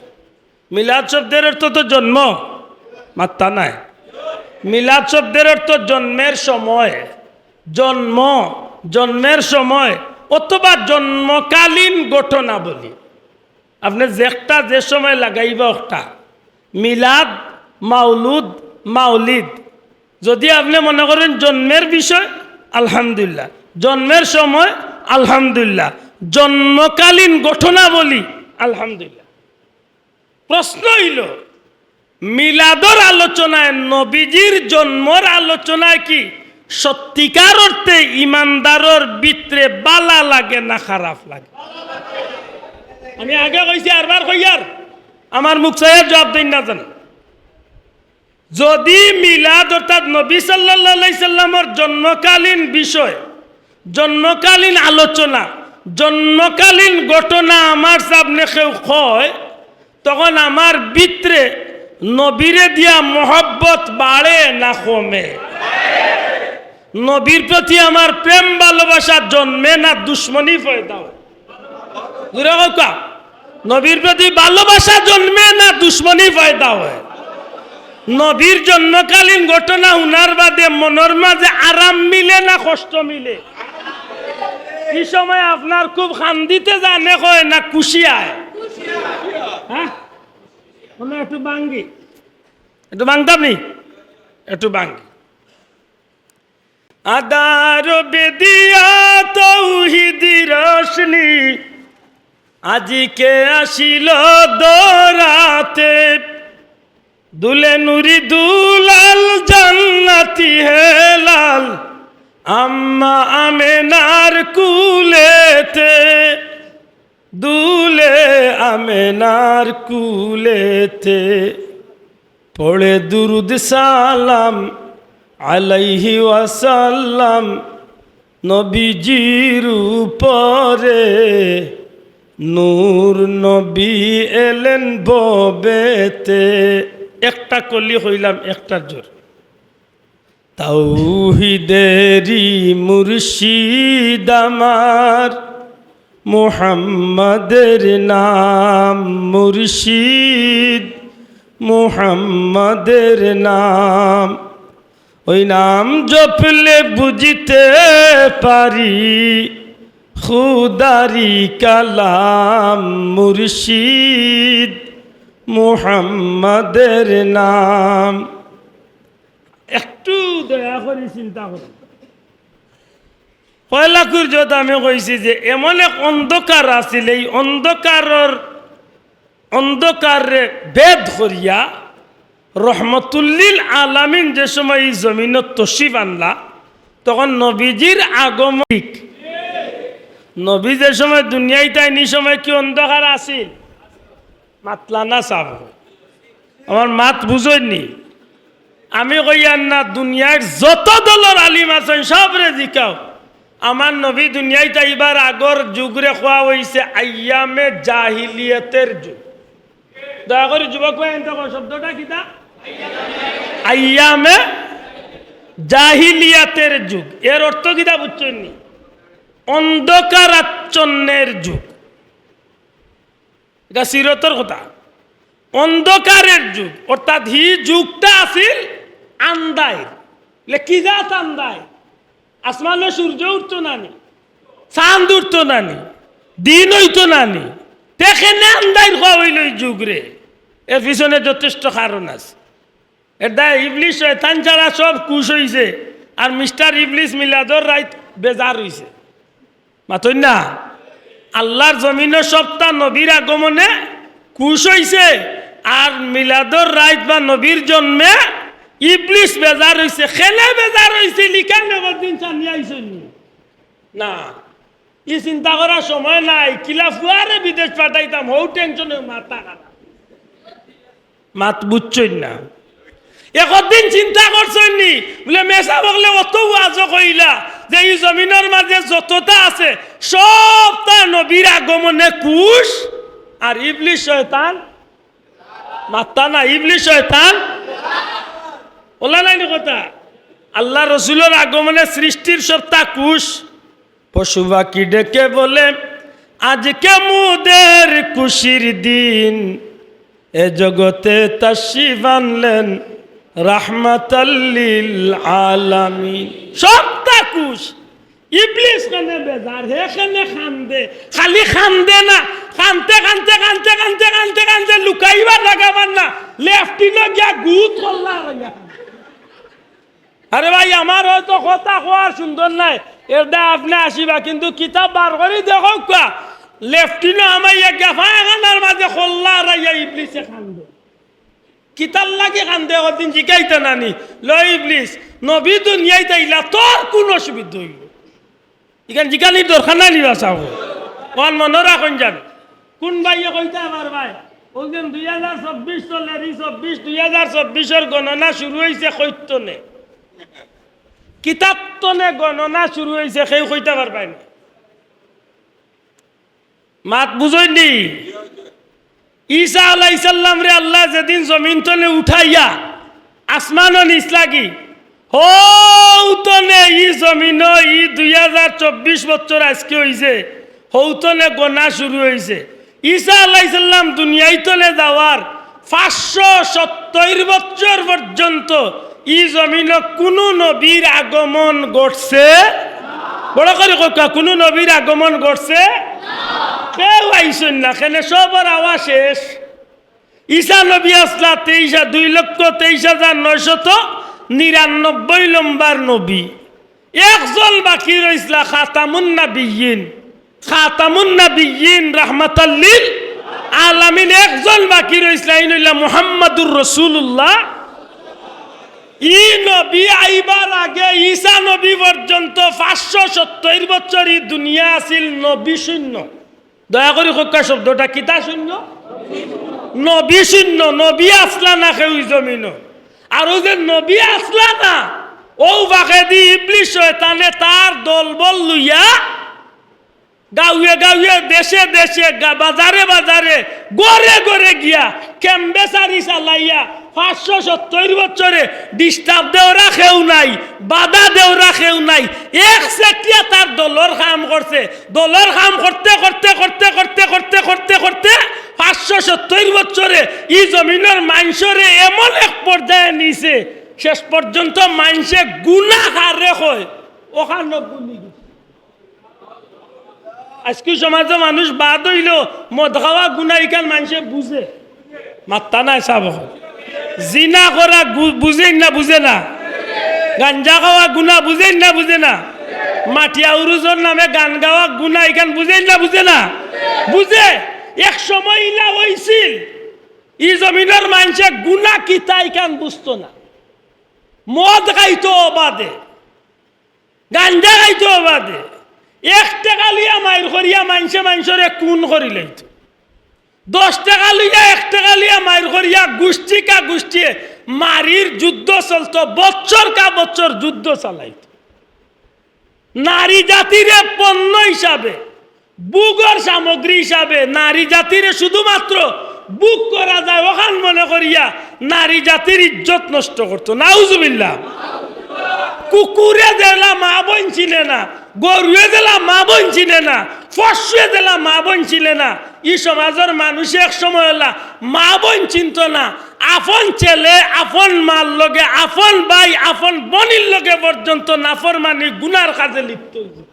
মিলাদ শব্দের অর্থ তো জন্ম, মাত্তা নাই। মিলাদ শব্দের অর্থ জন্মের সময়, জন্ম, জন্মের সময় অথবা জন্মকালীন ঘটনাবলী। আপনে যেকটা যে সময় লাগাইবা অকটা, মিলাদ, মাউলুদ, মাউলিদ। যুদি আপনে মনে করেন জন্মের বিষয়, আলহামদুলিল্লাহ, জন্মের সময়, আলহামদুলিল্লাহ, জন্মকালীন ঘটনাবলী, আলহামদুলিল্লাহ। প্রশ্ন অইলো, মিলাদর আলোচনায়, নবীজির জন্মর আলোচনায় কি সত্যিকার অর্থে ইমানদারর ভিতরে বালা লাগে না খারাপ লাগে? আমি আগে কইছি, আরবার কইয়ার, আমার মুখ চাইয়া জবাব দিন না জানো। যুদি মিলাদ অর্থাৎ নবী সাল্লাল্লাহু আলাইহি সাল্লামর জন্মকালীন বিষয়, জন্মকালীন আলোচনা, জন্মকালীন ঘটনা আমার সামনে কেউ কয়, তখন আমার ভিতরে নবীরে দিয়া মহব্বত বাড়ে না কমে? নবীর প্রতি আমার প্রেম ভালোবাসা জন্মে না দুশমনি পয়দা হয়? জোরে কউক্কা। নবীর প্রতি ভালোবাসা জন্মে না দুশমনি পয়দা হয়? নবীর জন্মকালীন ঘটনা হুনার বাদে মনর মাঝে আরাম মিলে না কষ্ট মিলে? ই সময় আপনার খুব কান্দিতে জানে কয় না খুশি আয়? হ্যাঁ, মনে একটু ভাঙ্গি, একটু ভাঙতাম নি, একটু ভাঙ্গি। আধার বেদিয়া তৌহিদি রোশনি, আজিকে আসিল দরাতে। দুলে নুরি দুলাল জান্নাতি হেলাল, আম্মা আমেনার কুলেতে। দুলে আমেনার কুলেতে। পড়ে দুরুদ সালাম আলাইহি ওয়াসাল্লাম, নবীজির উপরে নূর নবী এলেন ভবেতে। একটা কলি কইলাম, একটার জোর। তৌহিদেরি মুর্শিদ আমার, মুহাম্মাদের নাম মুর্শিদ, মুহাম্মাদের নাম। ওই নাম জপলে বুঝিতে পারি খুদারি কালাম মুর্শিদ, মুহাম্মাদের নাম। একটু দয়া করি চিন্তা করো। পয়লা কুরজত আমি কইছি যে এমন এক অন্ধকার আছিল, এই অন্ধকারর, অন্ধকাররে ভেদ করিয়া রহমতুল্লিল আলামিন যে সময় এই জমিনত তশরিফ আনলা, তখন নবীজির আগমন ঠিক। নবী যে সময় দুনিয়াইত আইন, ই সময় কি অন্ধকার আছিল? মাতলা না সাব। আমার মাত বুঝইননি? আমি কইয়ার না, দুনিয়ার যত দলর আলিম আছইন, সবরে জিকাও। আমার নবী দুনিয়াইত আইবার আগর যুগরে কওয়া অইছে আইয়ামে জাহিলিয়াতের যুগ। দয়া করি যুবক ভাই, এনতে কও, শব্দটা কিতা? আইয়ামে জাহিলিয়াতের যুগ। এর অর্থ কিতা বুঝছইননি? অন্ধকারাচ্ছন্নের যুগ। ইটা সিরতর কথা। অন্ধকারের যুগ, অর্থাৎ হি যুগটা আছিল আন্দাইর। বলে, কি জাত আন্দাইর? আসমানো সূর্য উঠতো না নি, চান্দ উঠতো না নি, দিন অইতো না নি, তে কেনে আন্দাইর কওয়া অইলো ই যুগরে? এর পিছনে যথেষ্ট কারণ আছে। এর দায় ইবলিস শয়তান ছাড়া সব খুশ অইছে, আর মিস্টার ইবলিস মিলাদর রাইত বেজার অইছে। মাতইন না? আল্লাহর জমিনো সবতা নবীর আগমনে খুশ অইছে, আর মিলাদর রাইত বা নবীর জন্মে ইবলিস বেজার অইছে। কেনে বেজার অইছে, লিখান একদিন জানিয়া আইছইন নি? না, ই চিন্তা করার সময় নাই। কিলা ফুয়ারে বিদেশ পাঠাইতাম, হউ টেনশনে মাথা খারাপ। মাত বুঝছইন না। একদিন চিন্তা করছইন নি? বলে, মেসাব অকলে অত ওয়াজও কইলা যে ই জমিনর মাঝে যততা আছে, সবতা নবীর আগমনে খুশ, আর ইবলিস শয়তান মাত্তা না, ইবলিস শয়তান। অলা নায় নি কথা? আল্লাহ রসুলর আগমনে সৃষ্টির সবতা খুশ। পশু পাখি ডেকে বলে, আজকে মোদের খুশির দিন, এ জগতে তশরিফ আনলেন রাহমাতাল লিল আলামিন। সবতা খুশ। ইবলিস কেনে বেজার, হে কেনে কান্দে, খালি কান্দে না, কানতে কানতে কানতে কানতে কানতে কানতে লুকাইবার জাগা পার না, লেফটিনো গিয়া গুত করলা। আরে ভাই, আমার হয়তো কথা কওয়ার সুন্দর নায়, এর দায় আপনে আসিবা, কিন্তু কিতাব বার করি দেখউক্কা, লেফটিনো হামাইয়া গেফা এখানার মাঝে খোল্লা হারাইয়া ইবলিসে কান্দে। কিতার লাগি কান্দে? ওদিন জিকাইতা না নি, লো ইবলিস, নবী দুনিয়াইত আইলা, তোর কুন অসুবিধা অইলো? ইখান জিকানির দরকার নাই নি বা সাব? অখান মনো রাখইন যান। কুন ভাইয়ে কইতা পারবায়? অউ যে দুই হাজার চব্বিশ চলের, ই চব্বিশ, দুই হাজার চব্বিশর গণনা শুরু অইছে কইত্তনে। কিতাত্তনে গণনা শুরু অইছে, কেউ কইতা পারবায় না। মাত বুঝইন নি? ঈসা আলাইহিস সালামরে আল্লায় যেদিন জমিন তনে উঠাইয়া আসমানো নিছলাগি, হউ তনে ই জমিনো ই দুই হাজার চব্বিশ বছর আইজকে অইছে, হউ তনে গণা শুরু অইছে। ঈসা আলাইহিস সালাম দুনিয়াই তনে যাওয়ার পাঁচশো সত্তইর বছর পর্যন্ত ই জমিনো কুনু নবীর আগমন ঘটছে? বড় করি কউক্কা, কুনু নবীর আগমন ঘটছে? কেউ আইছইন না, কেনে সবর আওয়া শেষ। ঈসা নবী আছলা তেইশ, দুই লক্ষ তেইশ হাজার নয়শত নিরানব্বই নম্বর নবী। একজন বাকি রইছলা খাতামুন নাবিয়্যিন, খাতামুন নাবিয়্যিন রাহমাতাল লিল আলামিন। একজন বাকি রইছলা, ইন অইলা মুহাম্মাদুর রাসূলুল্লাহ। ই নবী আইবার আগে ঈসা নবী পর্যন্ত পাঁচশো সত্তইর বছর ই দুনিয়া আছিল নবী শূন্য। দয়া করি কউক্কা শব্দটা কিতা শূন্য? নবী শূন্য, নবী আছলা না কেউ ই জমিনো। আর অউ যে নবী আছলা না, অউ বাকেদি ইবলিস শয়তানে তার দলবল লইয়া গাউয়ে গাউয়ে, দেশে দেশে, গা-, বাজারে বাজারে, ঘরে ঘরে গিয়া কেম্বেচারি চালাইয়া পাঁচশো সত্তইর বছরে disturb দেওরা কেউ নাই, বাধা দেওরা কেউ নাই। এক সেটিয়া তার দলর কাম করছে, দলর কাম করতে করতে করতে করতে করতে করতে করতে পাঁচশো সত্তইর বছরে ই জমিনর মানষরে এমন এক পর্যায়ে নিছে, শেষ পর্যন্ত মানষে গুনা কারে কয়, অখানো ভুলি গেছে। আইজকু সমাজো মানুষ বাদ অইলো, মদ খাওয়া গুনা ইখান মানষে বুঝে? মাত্তা নাই সাব। জিনা করা গু-, বুঝইন না, বুঝে না? গাঞ্জা খাওয়া গুনা বুঝইন না, বুঝে না? মাটিয়া উরুজর নামে গান গাওয়া গুনা ইখান বুঝইন না, বুঝে না? বুঝে। এক সময় ইলা অইছিল, ই জমিনর মানষে গুনা কিতা ইখান বুঝতো না। মদ খাইতো বাদে, গাঞ্জা খাইতো বাদে, এক টেকা লইয়া মাইর করিয়া মানষে মানষরে খুন করিলাইতো। দশ টেকা লইয়া, এক টেকা লইয়া মাইর করিয়া গুষ্টি কা গুষ্টিয়ে মারির যুদ্ধ চলতো, বছর কা বছর যুদ্ধ চালাইতো। নারী জাতিরে পণ্য হিসাবে, ভোগর সামগ্রী হিসাবে নারী জাতিরে শুধুমাত্র ভোগ করা যায়, অখান মনে করিয়া নারী জাতির ইজ্জত নষ্ট করতো। নাউজুবিল্লাহ। কুকুরে যেলা মা বইন চিনে না, গরুয়ে যেলা মা বইন চিনে না, পরশুয়ে যেলা মা বইন চিনে না, ই সমাজর মানুষে এক সময় অলা মা বইন চিনতো না। আপন ছেলে, আপন মার লগে, আপন ভাই, আপন বইনর লগে পর্যন্ত নাফরমানি গুনার কাজে লিপ্ত অইছে।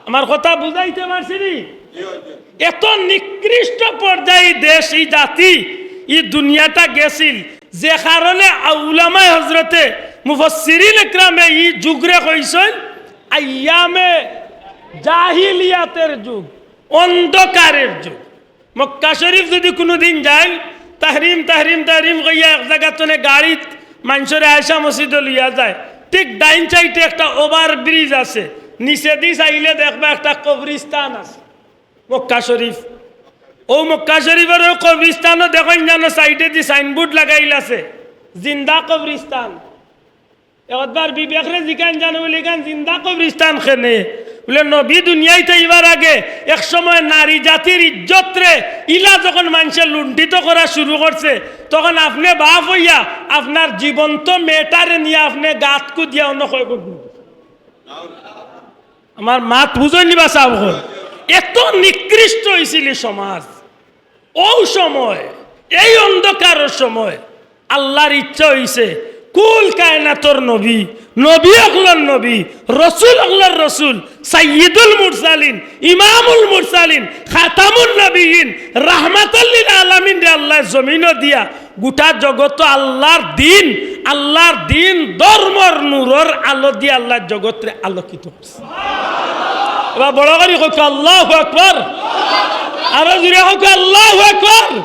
আমার কথা বুঝাইতে পারছি নি? এত নিকৃষ্ট পর্যায়ে দেশ, ই জাতি, ই দুনিয়াটা গেছিল, যে কারণে উলামায়ে হজরতে মুফাসসিরিন একরামে ই যুগরে কইছইন আইয়ামে জাহিলিয়াতের যুগ, অন্ধকারের যুগ। মক্কা শরীফ যদি কুনুদিন যাইন, তাহরিম, তাহরিম, তাহরিম কইয়া এক জাগাত থনে গাড়িত মানষরে আয়েশা মসজিদো লইয়া যায়, ঠিক ডাইন সাইডে একটা ওভার ব্রিজ আছে, নিচেদি চাইলে দেখবা একটা কবরিস্তান আছে। মক্কা শরীফ। অউ মক্কা শরীফর অউ কবরিস্তানো দেখইন জানো সাইডেদি সাইনবোর্ড লাগাইল আছে, জিন্দা কবরিস্তান। একবার বিবেকরে জিকাইন জানো বুলে, "ইখান জিন্দা কবরিস্তান কেনে?" বুলে, "নবী দুনিয়াইত আইবার আগে এক সময় নারী জাতির ইজ্জতরে ইলা যখন মানষে লুণ্ঠিত করা শুরু করছে, তখন আপনে বাপ অইয়া আপনার জীবন্ত মেয়েটারে নিয়া আপনে গাত কুদিয়া অনো ক্ষয় করি দিছইন।" আমার মাত বুঝইন নি বা সাব অকল? এত নিকৃষ্ট অইছিল ই সমাজ। অউ সময়, এই অন্ধকারর সময় আল্লার ইচ্ছা অইছে কুল কায়নাতর নবী, নবী অকলর নবী, রসুল অকলর রসুল, সাইয়্যিদুল মুরসালিন, ইমামুল মুরসালিন, খাতামুন নবিয়্যিন, রাহমাতাল লিল আলামিনরে আল্লায় জমিনো দিয়া গুটা জগতো আল্লার দিন, আল্লার দিন ধর্মর নূরর আলো দিয়া আল্লায় জগতরে আলোকিত করছে। এবার বড় করি কউক্কা, "আল্লাহু আকবার।" আরো জোরে কউক্কা, "আল্লাহু আকবার।"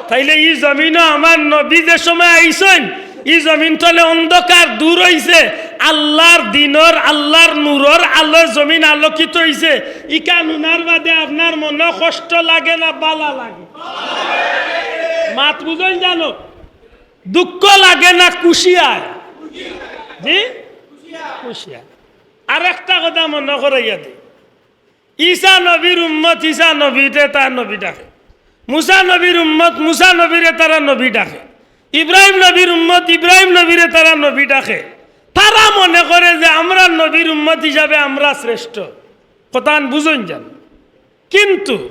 তাইলে ই জমিনো আমার নবী যে সময় আইছইন, ই জমিন তনে অন্ধকার দূর অইছে, আল্লার দিনর, আল্লার নূরর আলোয় জমিন আলোকিত অইছে। ইখান হুনার বাদে আপনার মনো কষ্ট লাগে না বালা লাগে? মাত বুঝইন জানো? দুঃখ লাগে না খুশি অয়? জি, খুশি অয়। আরেকটা কথা মনো করাইয়া দেই, ঈসা নবীর উম্মত, ঈসা নবীরে তারা নবী ডাকে। মুসা নবীর উম্মত, মুসা নবীরে তারা নবী ডাকে। ইব্রাহিম নবীর উম্মত, ইব্রাহিম নবীরে তারা নবী ডাকে। তারা মনে করে যে আমরা নবীর উম্মত হিসাবে আমরা শ্রেষ্ঠ। কথাখান বুঝইন জানো? কিন্তু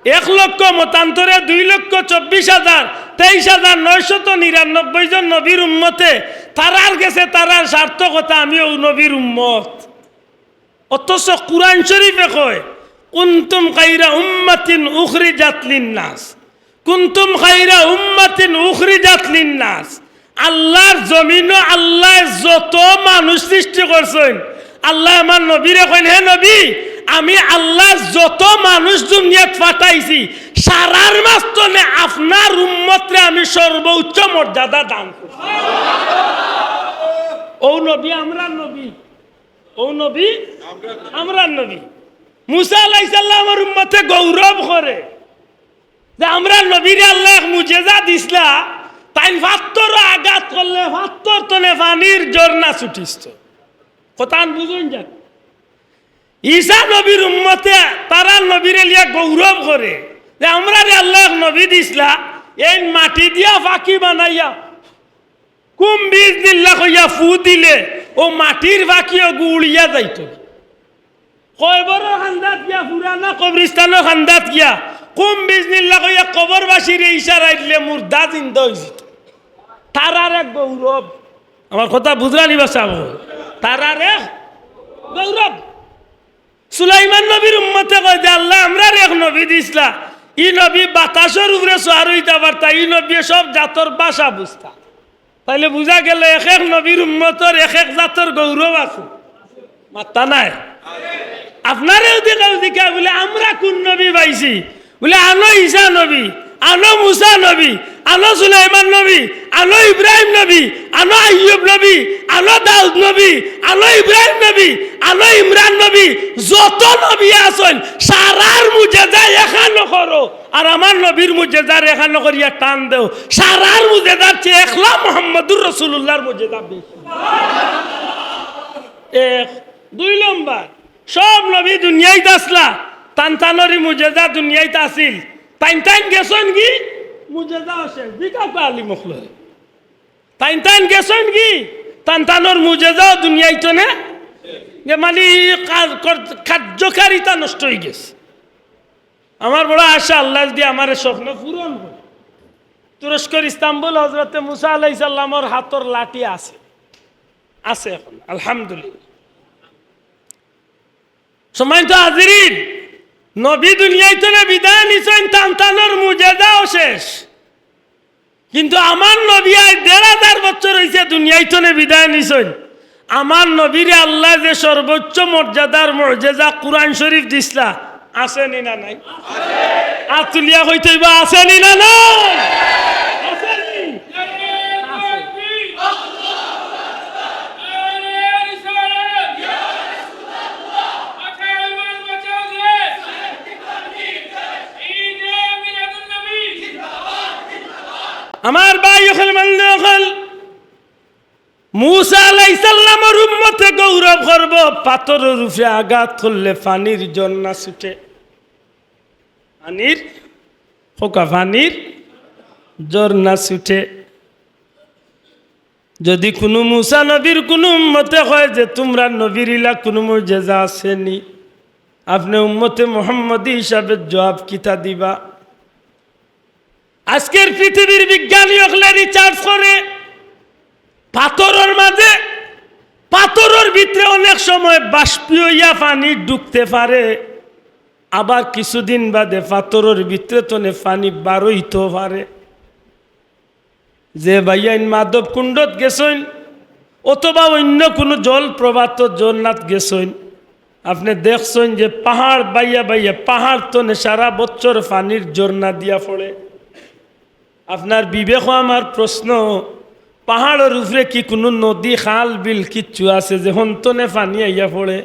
এক লক্ষ, মতান্তরে দুই লক্ষ চব্বিশ হাজার, তেইশ হাজার নয়শত নিরানব্বই জন নবীর উম্মতে তারার গেছে তারার সার্থকতা, আমি অউ নবীর উম্মত। অথচ কুরআন শরীফে কয়, "কুনতুম খায়রা উম্মাতিন উখরিজাত লিন্নাস।" কুনতুম খায়রা উম্মাতিন উখরিজাত লিন্নাস। আল্লার জমিনো আল্লায় যত মানুষ সৃষ্টি করছইন, আল্লায় আমার নবীরে কইন, "হে নবী, আমি আল্লায় যত মানুষ দুনিয়াত পাঠাইছি, সারার মাঝ তনে আপনার উম্মতরে আমি সর্বোচ্চ মর্যাদা দান করছি।" অউ নবী আমরার নবী, অউ নবী আমরার নবী। মুসা আলাইহিস সালামর উম্মতে গৌরব করে যে আমরার নবীরে আল্লায় এক মুজেজা দিছলা, তাইন পাত্থরো আঘাত করলে পাত্থর তনে পানির ঝর্ণা ছুটিতো। কথাখান বুঝইন জানো? ঈসা নবীর উম্মতে তারার নবীরে লইয়া গৌরব করে যে আমরারে আল্লায় এক নবী দিছলা, এইন মাটি দিয়া পাখি বানাইয়া কুম বিইজনিল্লাহ কইয়া ফু দিলে অউ মাটির পাখি অগু উড়িয়া যাইতো। কবরর কান্দাত গিয়া, পুরানা কবরিস্তানর কান্দাত গিয়া, কুম বিইজনিল্লাহ কইয়া কবরবাসীরে ইশারা দিলে মুর্দা জিন্দা অইযিতো। তারার এক গৌরব। আমার কথা বুঝরা নি বা সাব? তারার এক গৌরব। সুলাইমান নবীর উম্মতে কয় যে, "আল্লায় আমরারে এক নবী দিছলা, ই নবী বাতাসর উপরে সোয়ার অইতা পারতা, ই নবীয়ে সব জাতর ভাষা বুঝতা।" তাইলে বুঝা গেল এক এক নবীর উম্মতর এক এক জাতর গৌরব আছে। মাত্তা নাই। আপনারে যদি কেউ জিকায় বুলে, "আমরা কুন নবী পাইছি?" বুলে, "আনো ঈসা নবী, আনো মুসা নবী, আনো সুলাইমান নবী, আনো ইব্রাহিম নবী, আনো আইয়ুব নবী, আনো দাউদ নবী, আনো ইব্রাহিম নবী, আনো ইমরান নবী, যত নবী আছইন, সারার মুজেজা একখানো করো, আর আমার নবীর মুজেজার একখানো করিয়া টান দেও, সারার মুজেজার চেয়ে একলা মুহাম্মদুর রাসূলুল্লাহর মুজেজা বেশি।" এক। দুই নম্বর, সব নবী দুনিয়াইত আছলা, তান তানরই মুজেজা দুনিয়াইত আছিল। তাইন তাইন গেছইন গি, মুজেজাও শেষ। জিকাউক্কা আলিম অকলরে। তাইন তাইন গেছইন গি, তান তানর মুজেজাও দুনিয়াইত নে। যে মানে কাজ কর-, কার্যকারিতা নষ্ট অইগেছে। আমার বড় আশা, আল্লায় যদি আমার স্বপ্ন পূরণ করে, তুরস্কর ইস্তাম্বুল হজরতে মুসা আলাইহিস সালামর হাতর লাঠি আছে, আছে এখন, আলহামদুলিল্লাহ। সম্মানিত হাজিরিন, নবী দুনিয়াইত নে বিদায় নিছইন, তান তানর মুজেজাও শেষ। কিন্তু আমার নবী আইজ দেড় হাজার বছর অইছে দুনিয়াইত নে বিদায় নিছইন। আমার নবীরে আল্লায় যে সর্বোচ্চ মর্যাদার মুজেজা কুরআন শরীফ দিছলা, আছে নি না নাই? আত তুলিয়া কইতে অইবো, আছে নি না নাই? আছে নি? আছে। আমার ভাই অকল, বন্ধু অকল, মুসা আলাইহিস সালামর উম্মতে গৌরব করবো, পাথরর উপরে আঘাত করলে পানির ঝর্ণা ছুটে। পানির, কউক্কা, পানির ঝর্ণা ছুটে। যদি কুনু মুসা নবীর কুনু উম্মতে কয় যে তুমরার নবীর ইলা কুনু মুজেজা আছে নি, আপনে উম্মতে মুহাম্মদী হিসাবে জবাব কিতা দিবা? আজকের পৃথিবীর বিজ্ঞানী অকলে research করে, পাথরর মাঝে, পাথরর ভিতরে অনেক সময় বাষ্পীয় অইয়া পানি ঢুকতে পারে, আবার কিছুদিন বাদে পাথরর ভিতরে তনে পানি বারইতো পারে। যে ভাইয়াইন মাধব কুণ্ডত গেছইন অথবা অইন্য কুনু জলপ্রপাত ঝর্ণাত গেছইন, আপনে দেখছইন যে পাহাড় বাইয়া বাইয়া পাহাড় তনে সারা বছর পানির ঝর্ণা দিয়া পড়ে। আপনার বিবেকো আমার প্রশ্ন, পাহাড়র উপরে কি কুনু নদী, খাল, বিল কিচ্ছু আছে যে হন তনে পানি আইয়া পড়ে?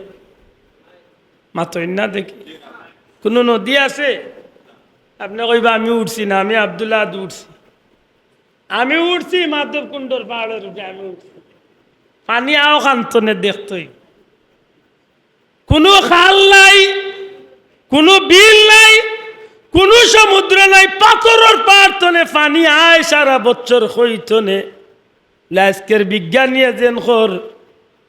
মাতইন না দেখি। কুনু নদী আছে? আপনে কইবা, "আমি উঠছি না, আমি আব্দুল্লাহ উঠছি।" আমি উঠছি মাধব কুণ্ডর পাহাড়র উপরে, আমি উঠছি। পানি আও কান তনে দেখতই। কুনু খাল নাই, কুনু বিল নাই, কুনু সমুদ্র নাই, পাথরর পাহাড় তনে পানি আয় সারা বছর কই তনে। আজকের বিজ্ঞানীয়ে যেন কর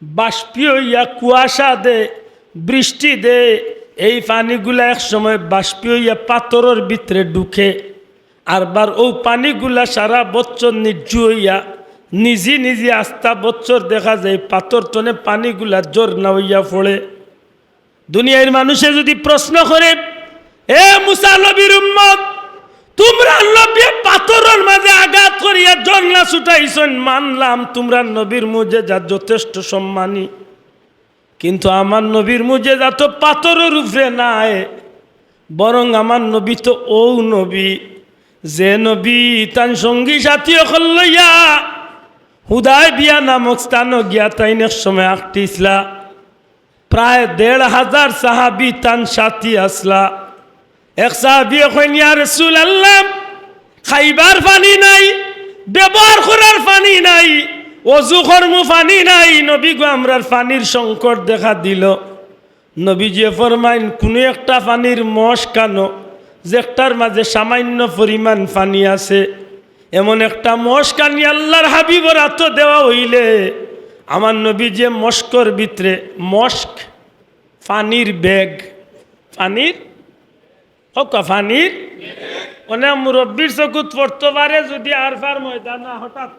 বাষ্পীয় অইয়া কুয়াশা দে, বৃষ্টি দে, এই পানিগুলা এক সময় বাষ্পীয় অইয়া পাথরর ভিতরে ঢুকে, আরবার অউ পানিগুলা সারা বছর নিজ্জু অইয়া, নিজি নিজি আস্তা বছর দেখা যায় পাথর তনে পানিগুলা ঝর্ণা অইয়া পড়ে। দুনিয়ার মানুষে যদি প্রশ্ন করে, "এ মুসা নবীর উম্মত, তুমরার নবীয়ে পাথরর মাঝে আঘাত করিয়া ঝর্ণা ছুটাইছইন, মানলাম তুমরার নবীর মুজেজা যথেষ্ট সম্মানী, কিন্তু আমার নবীর মুজেজা তো পাথরর উপরে নাই, বরং আমার নবী তো অউ নবী, যে নবী তান সঙ্গী সাথী অকল লইয়া হুদায়বিয়া নামক স্থানো গিয়া তাইন এক সময় আটকিছলা।" প্রায় দেড় হাজার সাহাবী তান সাথী আছলা। এক সাহাবীয়ে কইন, "ইয়া রাসূলুল্লাহ, খাইবার পানি নাই, ব্যবহার করার পানি নাই, অজু করমু পানি নাই, নবী গো, আমরার পানির সংকট দেখা দিল।" নবীজিয়ে ফরমাইন, "কুনু একটা পানির মশক আনো, যেটার মাঝে সামান্য পরিমাণ পানি আছে।" এমন একটা মশক আনি আল্লাহর হাবিবর আতো দেওয়া অইলে, আমার নবীজিয়ে মশকর ভিতরে, মশক, পানির ব্যাগ, পানির, কউক্কা, পানির, অনে মুরব্বির চকুত পড়তো পারে যদি আরফার ময়দানো হঠাৎ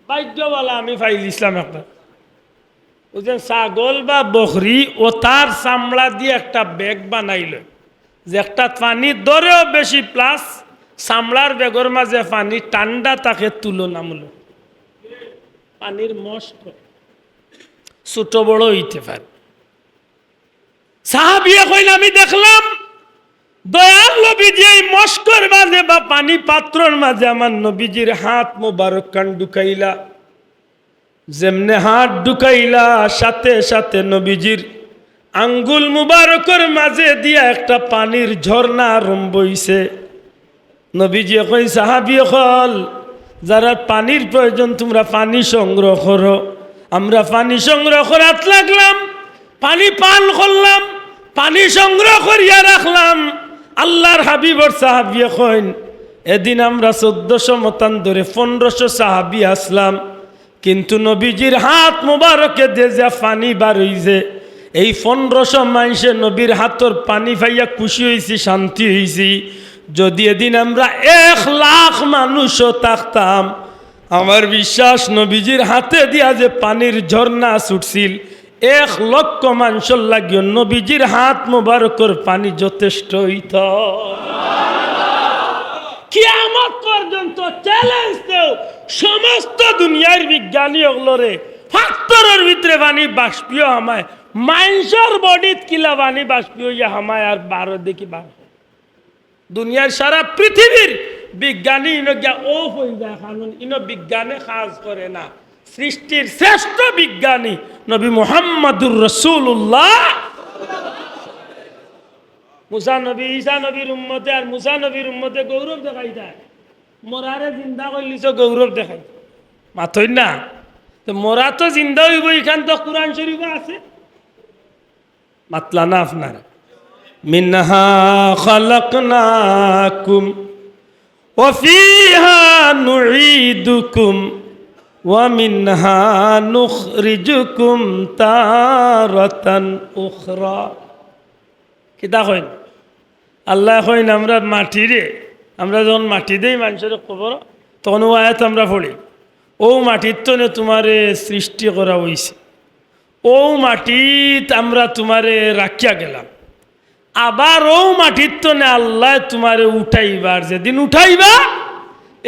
ভাগ্য ভালা আমি পাইলিছলাম একটা। অউ যে ছাগল বা বকরি, অতার চামড়া দি একটা ব্যাগ বানাইল, যে একটা পানি ধরেও বেশি, plus চামড়ার ব্যাগর মাঝে পানি ঠান্ডা থাকে তুলনামূলক। পানির মশক ছোট বড় অইতে পারে। সাহাবীয়ে কইন, "আমি দেখলাম দয়াল নবীজি এই মশকর মাঝে বা পানি পাত্রর মাঝে আমার নবীজির হাত মোবারক খান ঢুকাইলা।" যেমনে হাত ঢুকাইলা, সাথে সাথে নবীজির আঙ্গুল মুবারকর মাঝে দিয়া একটা পানির ঝর্ণা আরম্ভ অইছে। নবীজিয়ে কইন, "সাহাবী অকল, যারার পানির প্রয়োজন, তুমরা পানি সংগ্রহ করো।" আমরা পানি সংগ্রহ করাত লাগলাম, পানি পান করলাম, পানি সংগ্রহ করিয়া রাখলাম। আল্লাহর হাবিবর সাহাবীয়ে কইন, "এদিন আমরা চৌদ্দশো মতান্তরে পনেরোশো সাহাবী আছলাম।" কিন্তু নবীজির হাত মোবারকে যে যা পানি বার অইছে, এই পনেরোশো মানষে নবীর হাতর পানি পাইয়া খুশি অইছি, শান্তি অইছি। যদি এদিন আমরা এক লাখ মানুষও থাকতাম, আমার বিশ্বাস নবীজির হাতে দিয়া যে পানির ঝর্ণা ছুটছিল, এক লক্ষ মানষর লাগিও নবীজির হাত মোবারকর পানি যথেষ্ট অইতো। কিয়ামত পর্যন্ত চ্যালেঞ্জ দেও, সমস্ত দুনিয়ার বিজ্ঞানী অকলরে, পাত্থরর ভিতরে পানি বাষ্পীয় হামায়, মানষর বডিত কিলা পানি বাষ্পীয় অইয়া হামায় আর বারো দেখি বার। দুনিয়ার সারা পৃথিবীর বিজ্ঞানী ইনো গিয়া অউ অই যায়, কারণ ইনো বিজ্ঞানে কাজ করে না। সৃষ্টির শ্রেষ্ঠ বিজ্ঞানী নবী মুহাম্মাদুর রাসূলুল্লাহ। মুসা নবী, ঈসা নবীর উম্মতে আর মুসা নবীর উম্মতে গৌরব দেখাইতা, মরারে জিন্দা করিলিছো, গৌরব দেখাইতা। মাতইন না? তে মরা তো জিন্দা অইবো, ইখান তো কুরআন শরীফো আছে। মাতলা না আপনারা। মিনহা খালাকনাকুম ওয়া ফিহা নুঈদুকুম ওয়া মিনহা নুখরিজুকুম তারাতান উখরা। কিতা কইন? আল্লায় কইন, আমরা মাটিরে, আমরা যখন মাটি দেই মানষর কবরো, তখন অউ আয়াত আমরা পড়ি, অউ মাটির তনে তুমারে সৃষ্টি করা অইছে, অউ মাটিত আমরা তুমারে রাখিয়া গেলাম, আবার অউ মাটির তনে আল্লায় তুমারে উঠাইবা, আর যেদিন উঠাইবা,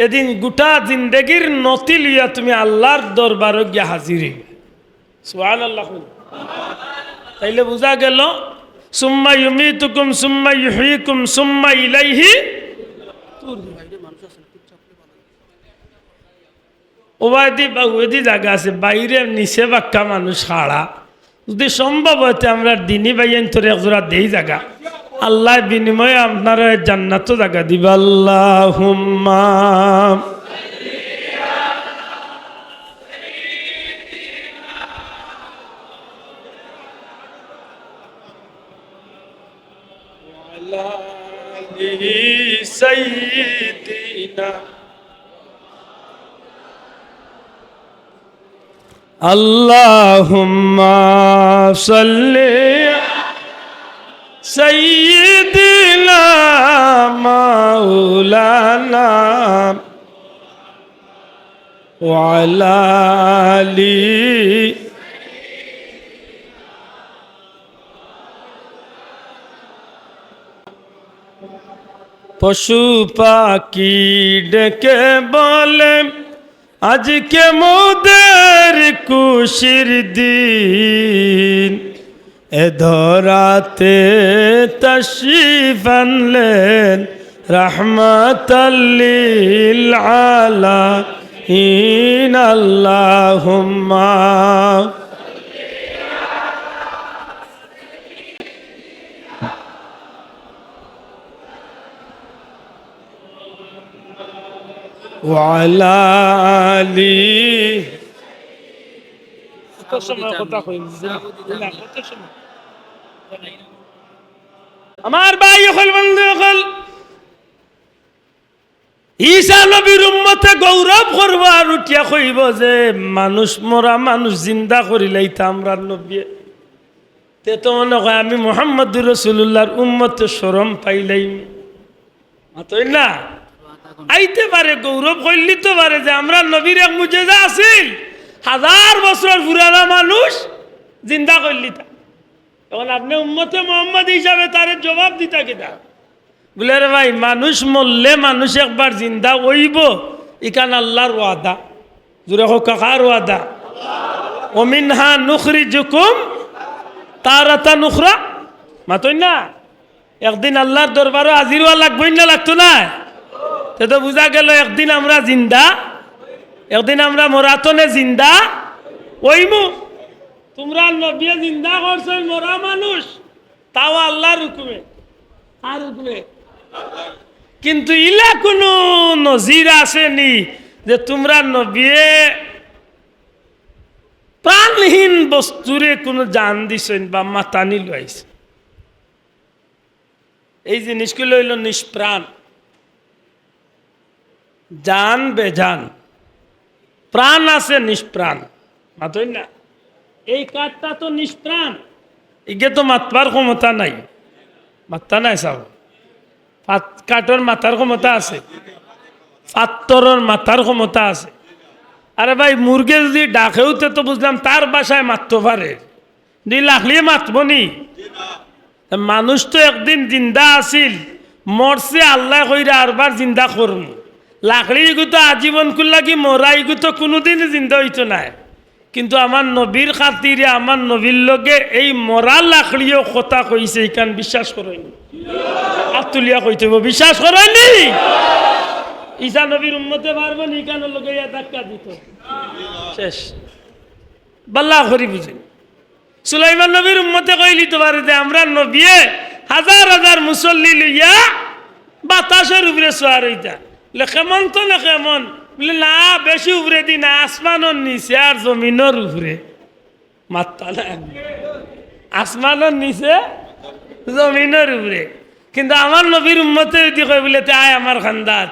এদিন গুটা জিন্দেগির নতি লইয়া তুমি আল্লার দরবারো গিয়া হাজির অইবা। সুবহানাল্লাহ। তাইলে বুঝা গেল, সুম্মা ইউমীতুকুম সুম্মা ইউহয়ীকুম সুম্মা ইলাইহি তুরজাউন। অবায়দি বা অবায়দি জাগা আছে, বাইরে নিচে বাক্কা মানুষ খাড়া। যদি সম্ভব অয় তে আমরার দিনী ভাইয়াইন্তরে একজোড়া দেই জাগা। আল্লায় বিনিময়ে আপনারারে জান্নাতো জাগা দিবা। আল্লাহুম্মা। وعلى آل سيدنا। اللهم صل على سيدنا مولانا وعلى آل। পশু পাখি ডেকে বলে, আজকে মোদের খুশির দিন। এ ধরাতে তশরিফ আনলেন রাহমাতাল লিল আলামিন। আল্লাহুম্মা। ওয়ালা আলি। কত সময় কথা কইলি? না, কত সময়? আমার ভাই অকল, বন্ধু অকল, ঈসা নবীর উম্মতে গৌরব করবো আর উঠিয়া কইবো যে মানুষ, মরা মানুষ জিন্দা করিলাইতা আমরার নবীয়ে। তে তো মনো কয় আমি মুহাম্মাদুর রাসূলুল্লাহর উম্মতে শরম পাইলাইমু। মাতইন না? আইতে পারে, গৌরব করিলিতো পারে যে আমরার নবীর এক মুজেজা আছিল, হাজার বছরর পুরানা মানুষ জিন্দা করিলিতা। এখন আপনে উম্মতে মুহাম্মদ হিসাবে তারে জবাব দিতা কিতা? বুলে, রে ভাই, মানুষ মরলে মানুষ একবার জিন্দা অইবো, ইখান আল্লার ওয়াদা। জুরে কউক্কা, কার ওয়াদা? ওয়া মিনহা নুখরিজুকুম তারাতান উখরা। মাতইন না? একদিন আল্লার দরবারো হাজির অওয়া লাগবো না, লাগতো নায়? তে তো বুঝা গেল একদিন আমরা জিন্দা, একদিন আমরা মরা তনে জিন্দা অইমু। তুমরার নবীয়ে জিন্দা করছইন মরা মানুষ, তাও আল্লার হুকুমে। কার হুকুমে? কিন্তু ইলা কুনু নজির আছেনি যে তুমরার নবীয়ে প্রাণহীন বস্তুরে কুনু জান দিছইন বা মাতানি লইছইন? এই জিনিসগুলো অইলো নিষ্প্রাণ। জান বেজান, প্রাণ আছে নিষ্প্রাণ। মাতইন না? এই কাঠটা তো নিষ্প্রাণ, ইগে তো মাতবার ক্ষমতা নাই, মাততা নাই সাব। পাত-, কাঠর মাতার ক্ষমতা আছে, পাত্তরর মাতার ক্ষমতা আছে। আরে ভাই, মুরগে যুদি ডাকেও তে তো বুঝলাম তার ভাষায় মাততো পারে, দুই লাকড়িয়ে মাতবো নি? তে মানুষ তো একদিন জিন্দা আছিল, মরছে, আল্লায় কইরা আরবার জিন্দা করমু। লাকড়ি ইগু তো আজীবনকুর লাগি মরা, ইগু তো কুনুদিন জিন্দা অইতো নায়। কিন্তু আমার নবীর খাতিরে আমার নবীর লগে এই মরা লাকড়িও কথা কইছে, ইখান বিশ্বাস করইন নি? আত তুলিয়া কইতে অইবো, বিশ্বাস করইন নি? ঈসা নবীর উম্মতে পারবো নি ইখানর লগে ইয়া ধাক্কা দিতো? শেষ। বালা করি বুঝইন। সুলাইমান নবীর উম্মতে কইলিতো পারে যে আমরার নবিয়ে হাজার হাজার মুসল্লি লইয়া বাতাসর উপরে সোয়ার অইতা। বলে, "কেমন তো না কেমন?" বলে, "না, বেশি উপরেদি না, আসমানর নিচে আর জমিনর উপরে।" মাততা না। আসমানর নিচে, জমিনর উপরে। কিন্তু আমার নবীর উম্মতে যুদি কয় বলে, "তে আয় আমার কান্দাত।"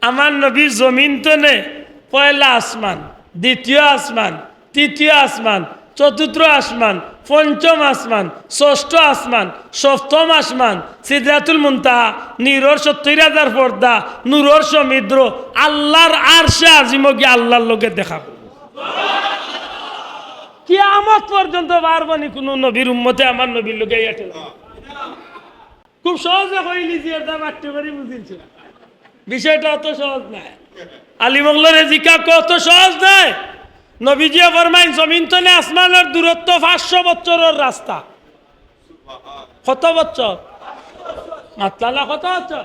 আমার নবী জমিন তনে পয়লা আসমান, দ্বিতীয় আসমান, তৃতীয় আসমান, চতুর্থ আসমান, পঞ্চম আসমান, ষষ্ঠ আসমান, সপ্তম আসমান, সিদরাতুল মুনতাহা, নূরর সত্তইর হাজার পর্দা, নূরর সমুদ্র, আল্লার আরশে আজিমো গিয়া আল্লার লগে দেখা। কিয়ামত পর্যন্ত পারবো নি কুনু নবীর উম্মতে আমার নবীর লগে ইয়া ঠেলা? খুব সহজে কইলিছি, এটা বাট্টু করি বুঝিলছি। বিষয়টা অত সহজ নায়। আলিম অকলরে জিকা কত সহজ নায়। নবীজিয়ে ফরমাইন, জমিন তনে আসমানর দূরত্ব পাঁচশো বছরর রাস্তা। কত বছর? মাতলা না, কত বছর?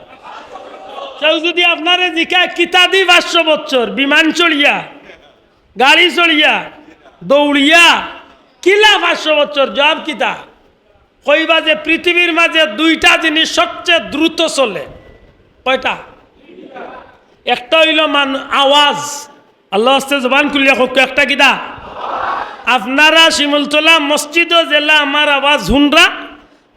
কেউ যুদি আপনারে জিকায়, "কিতাদি পাঁচশো বছর?" বিমান চড়িয়া, গাড়ি চড়িয়া, দৌড়িয়া, কিলা পাঁচশো বছর? জবাব কিতা? কইবা যে পৃথিবীর মাঝে দুইটা জিনিস সবচেয়ে দ্রুত চলে। কয়টা? একটা অইলো মান-, আওয়াজ। আল্লার ওয়াস্তে জবান খুলিয়া কউক্কা, একটা কিতা? আপনারা শিমুলতলা মসজিদো যেলা আমার আওয়াজ হুনরা,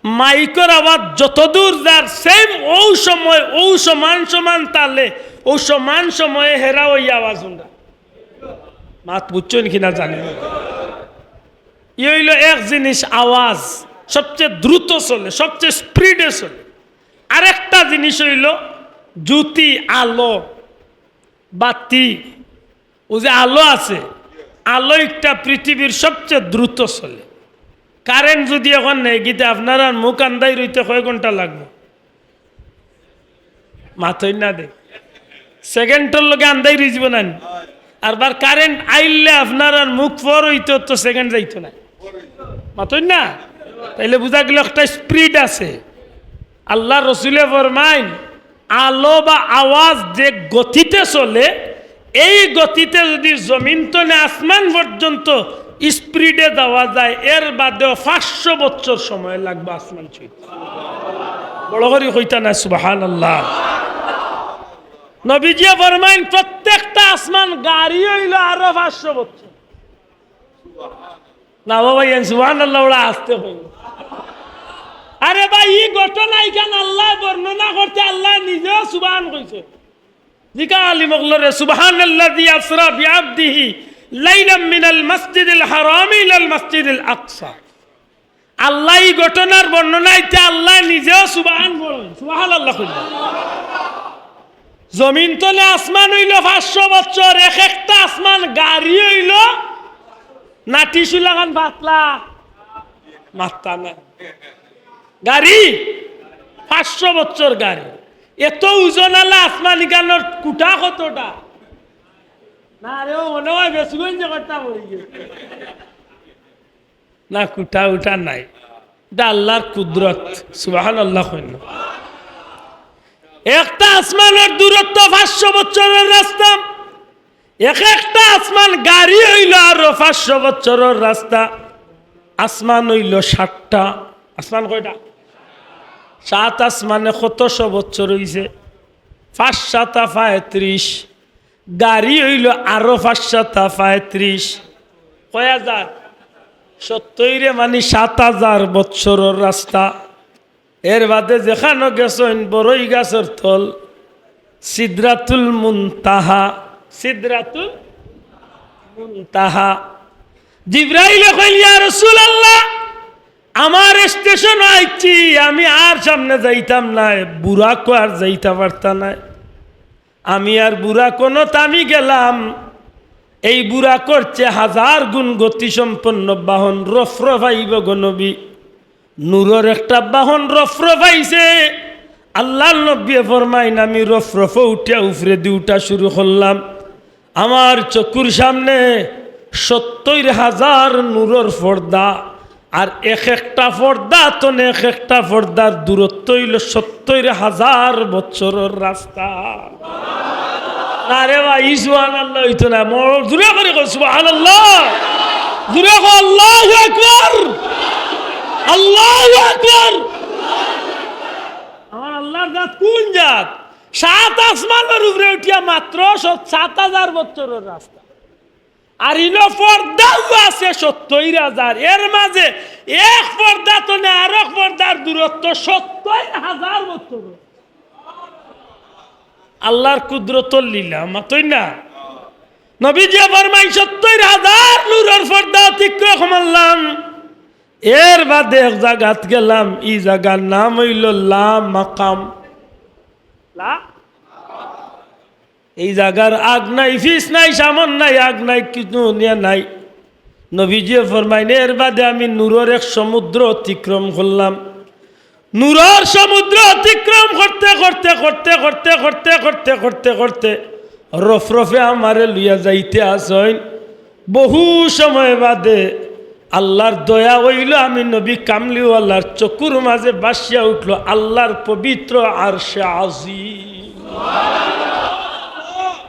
মাইকর আওয়াজ যতদূর যার, same অউ সময়, অউ সমান সমান তালে, অউ সমান সময়ে হেরা অইয়া আওয়াজ হুনরা। মাত বুঝছইন কিনা জানি না। ই অইলো এক জিনিস, আওয়াজ সবচেয়ে দ্রুত চলে, সবচেয়ে speed-এ চলে। আরেকটা জিনিস অইলো জ্যোতি, আলো, বাতি। অউ যে আলো আছে, আলো একটা পৃথিবীর সবচেয়ে দ্রুত চলে। Current যুদি অখন নেই, গিতে আপনারার মুখ আন্দাইর অইতে কয় ঘন্টা লাগবো? মাতইন না দে। Second-অর লগে আন্দাইর অইযিবো না নি? আরবার current আইলে আপনারার মুখ ফর অইতো তো second যাইতো না। মাতইন না? তাইলে বুঝা গেল একটা speed আছে। আল্লার রসুলে ফরমাইন, আলো বা আওয়াজ যে গতিতে চলে, এই গতিতে যুদি জমিন তনে আসমান পর্যন্ত speed-এ যাওয়া যায়, এর বাদেও পাঁচশো বছর সময় লাগবো আসমান ছুঁইতে। বড় করি কইতা না সুবহানাল্লাহ। নবীজিয়ে ফরমাইন, প্রত্যেকটা আসমান গাড়ি অইলো আরো পাঁচশো বছর। না বাবা, ইয়ান সুবহানাল্লাহ, ওরা আস্তে কইন। আরে ভাই, ই ঘটনা ইখান আল্লায় বর্ণনা করতে আল্লায় নিজেও সুবহান কইছে। জিকা আলিম অকলরে, "সুবহানাল্লাযী আসরা বিআবদিহি লাইলাম মিনাল মাসজিদিল হারামি ইলাল মাসজিদিল আকসা।" আল্লায় ই ঘটনার বর্ণনা ইতে আল্লায় নিজেও সুবহান বলেন, সুবহানাল্লাহ কইন। জমিন তনে আসমান অইলো পাঁচশো বছর, এক একটা আসমান গাড়ি অইলো না টিস্যু লাখান পাতলা, মাততা না। গাড়ি, পাঁচশো বছর গাড়ি। এত ওজনআলা আসমান ইখানর কুটা কতটা? না রে, ও মনে হয় বেশিগঞ্জে কথা বলি গেছে। না, কুটা উটা নাই। ইটা আল্লার কুদরত। সুবহানাল্লাহ কইন। একটা আসমানর দূরত্ব পাঁচশো বছরর রাস্তা। এক একটা আসমান গাড়ি অইলো আরো পাঁচশো বছরর রাস্তা। আসমান অইলো সাতটা। আসমান কয়টা? সাত আসমানে কতশো বছর অইছে? পাঁচ সাতা পঁয়ত্রিশ। গাড়ি অইলো আরো পাঁচ সাতা পঁয়ত্রিশ। কয় হাজার? সত্তইরে মানি সাত হাজার বছরর রাস্তা। এর বাদে যেখানো গেছইন বড়ই গাছর তল, সিদরাতুল মুনতাহা, সিদরাতুল মুনতাহা। জিব্রাইলে কইল, "ইয়া রাসূলুল্লাহ, আমার স্টেশন আইছি, আমি আর সামনে যাইতাম নায়, বুরাকো আর যাইতা পারতা নায়। আমি আর বুরাকো নত আমি গেলাম। এই বুরাকর চেয়ে হাজার গুণ গতিসম্পন্ন বাহন রফরফাইব গো নবী। নূরর একটা বাহন রফরফাইছে। আল্লাহর নবীয়ে ফরমাইন, আমি রফরফো উঠিয়া উফরেদি উঠা শুরু করলাম। আমার চকুর সামনে সত্তইর হাজার নূরর পর্দা, আর এক একটা পর্দা তনে এক একটা পর্দার দূরত্ব অইলো সত্তইর হাজার বছরর রাস্তা। আরে ভাই, ই সুবহানাল্লাহ অইতো না, মর-, জুরে করি কও সুবহানাল্লাহ, জুরে কও আল্লাহু আকবার, আল্লাহু আকবার। আমার আল্লাহর জাত কোন জাত? সাত আসমানর উপরে উঠিয়া মাত্র সত-, সাত হাজার বছরর রাস্তা। আর ইনো পর্দাও আছে সত্তইর হাজার। এর মাঝে এক পর্দা তনে আরক পর্দার দূরত্ব সত্তইর হাজার বছর। আল্লাহর কুদরতর লীলা, মাতইন না? নবীজিয়ে ফরমাইন, সত্তইর হাজার নূরর পর্দা অতিক্রম করলাম। এর বাদে এক জাগাত গেলাম, ই জাগার নাম অইলো লা মাকাম। লা এই জাগার আগ নাই, পিছ নাই, সামন নাই, আগ নাই, কিছু নিয়া নাই। নবীজিয়ে ফরমাইন, এর বাদে আমি নূরর এক সমুদ্র অতিক্রম করলাম। নূরর সমুদ্র অতিক্রম করতে, করতে, করতে, করতে, করতে, করতে, করতে, করতে, রফরফে আমারে লইয়া যাইতে আছইন। বহু সময় বাদে আল্লাহর দয়া অইলো, আমি নবী কামলিওয়ালার চকুর মাঝে ভাসিয়া উঠলো আল্লাহর পবিত্র আরশে আজিম।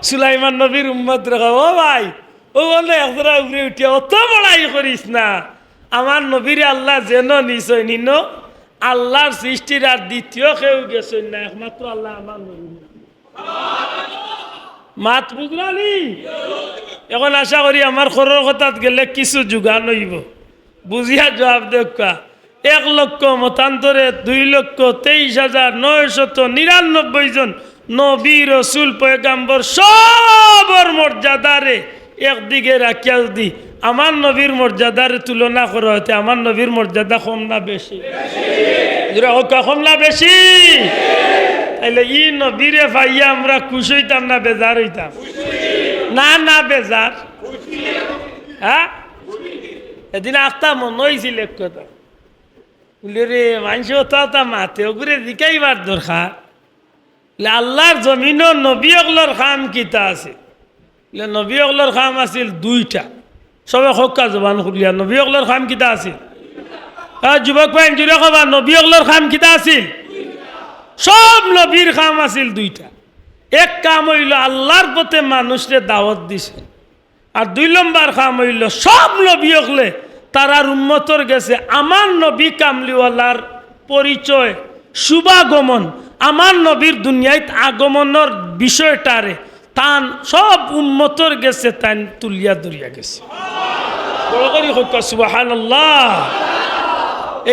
সুলাইমান নবীর উম্মত রেখা, ও ভাই, ও বলে একজরা উপরে উঠিয়া অত বড়াই করিস না। আমার নবীরে আল্লাহ যেন নিছইন, ইনো আল্লাহর সৃষ্টির আর দ্বিতীয় কেউ গেছইন না, একমাত্র আল্লাহ আমার নবী। মাত বুঝলা নি? এখন আশা করি আমার খরর কথাত গেলে কিছু যোগান অইবো। বুঝিয়া জবাব দেউক্কা। এক লক্ষ মতান্তরে দুই লক্ষ তেইশ হাজার নয়শত নিরানব্বই জন নবী, রসুল, পয়গাম্বর সবর মর্যাদারে একদিকে রাখিয়া যদি আমার নবীর মর্যাদারে তুলনা করা অয়, তে আমার নবীর মর্যাদা কম না বেশি? জোরে কউক্কা, কম না বেশি? তাইলে ই নবীরে পাইয়া আমরা খুশ অইতাম না বেজার অইতাম? না, না, বেজার। হ্যাঁ, এদিন আখতা মনো অইছিল এক কথা। বুলে, রে, মানষে অতা অতা মাতে, অগুরে জিকাইবার দরকার। বুলে, আল্লাহর জমিনো নবী অকলর কাম কিতা আছিল? বুলে, নবী অকলর কাম আছিল দুইটা। সবে কউক্কা জবান খুলিয়া, নবী অকলর কাম কিতা আছিল? হ্যাঁ, যুবক ভাই, জুরে কবা, নবী অকলর কাম কিতা আছিল? সব নবীর কাম আছিল দুইটা। এক কাম অইলো আল্লাহর পথে মানুষরে দাওয়াত দিছে। আর দুই নম্বর কাম অইলো, সব নবী অকলে তারার উম্মতর গেছে আমার নবী কামলিওয়ালার পরিচয়, শুভাগমন, আমার নবীর দুনিয়াত আগমনর বিষয়টারে তান সব উম্মতর গেছে তাইন তুলিয়া ধরিয়া গেছে। বড় করি কউক্কা সুবহানাল্লাহ।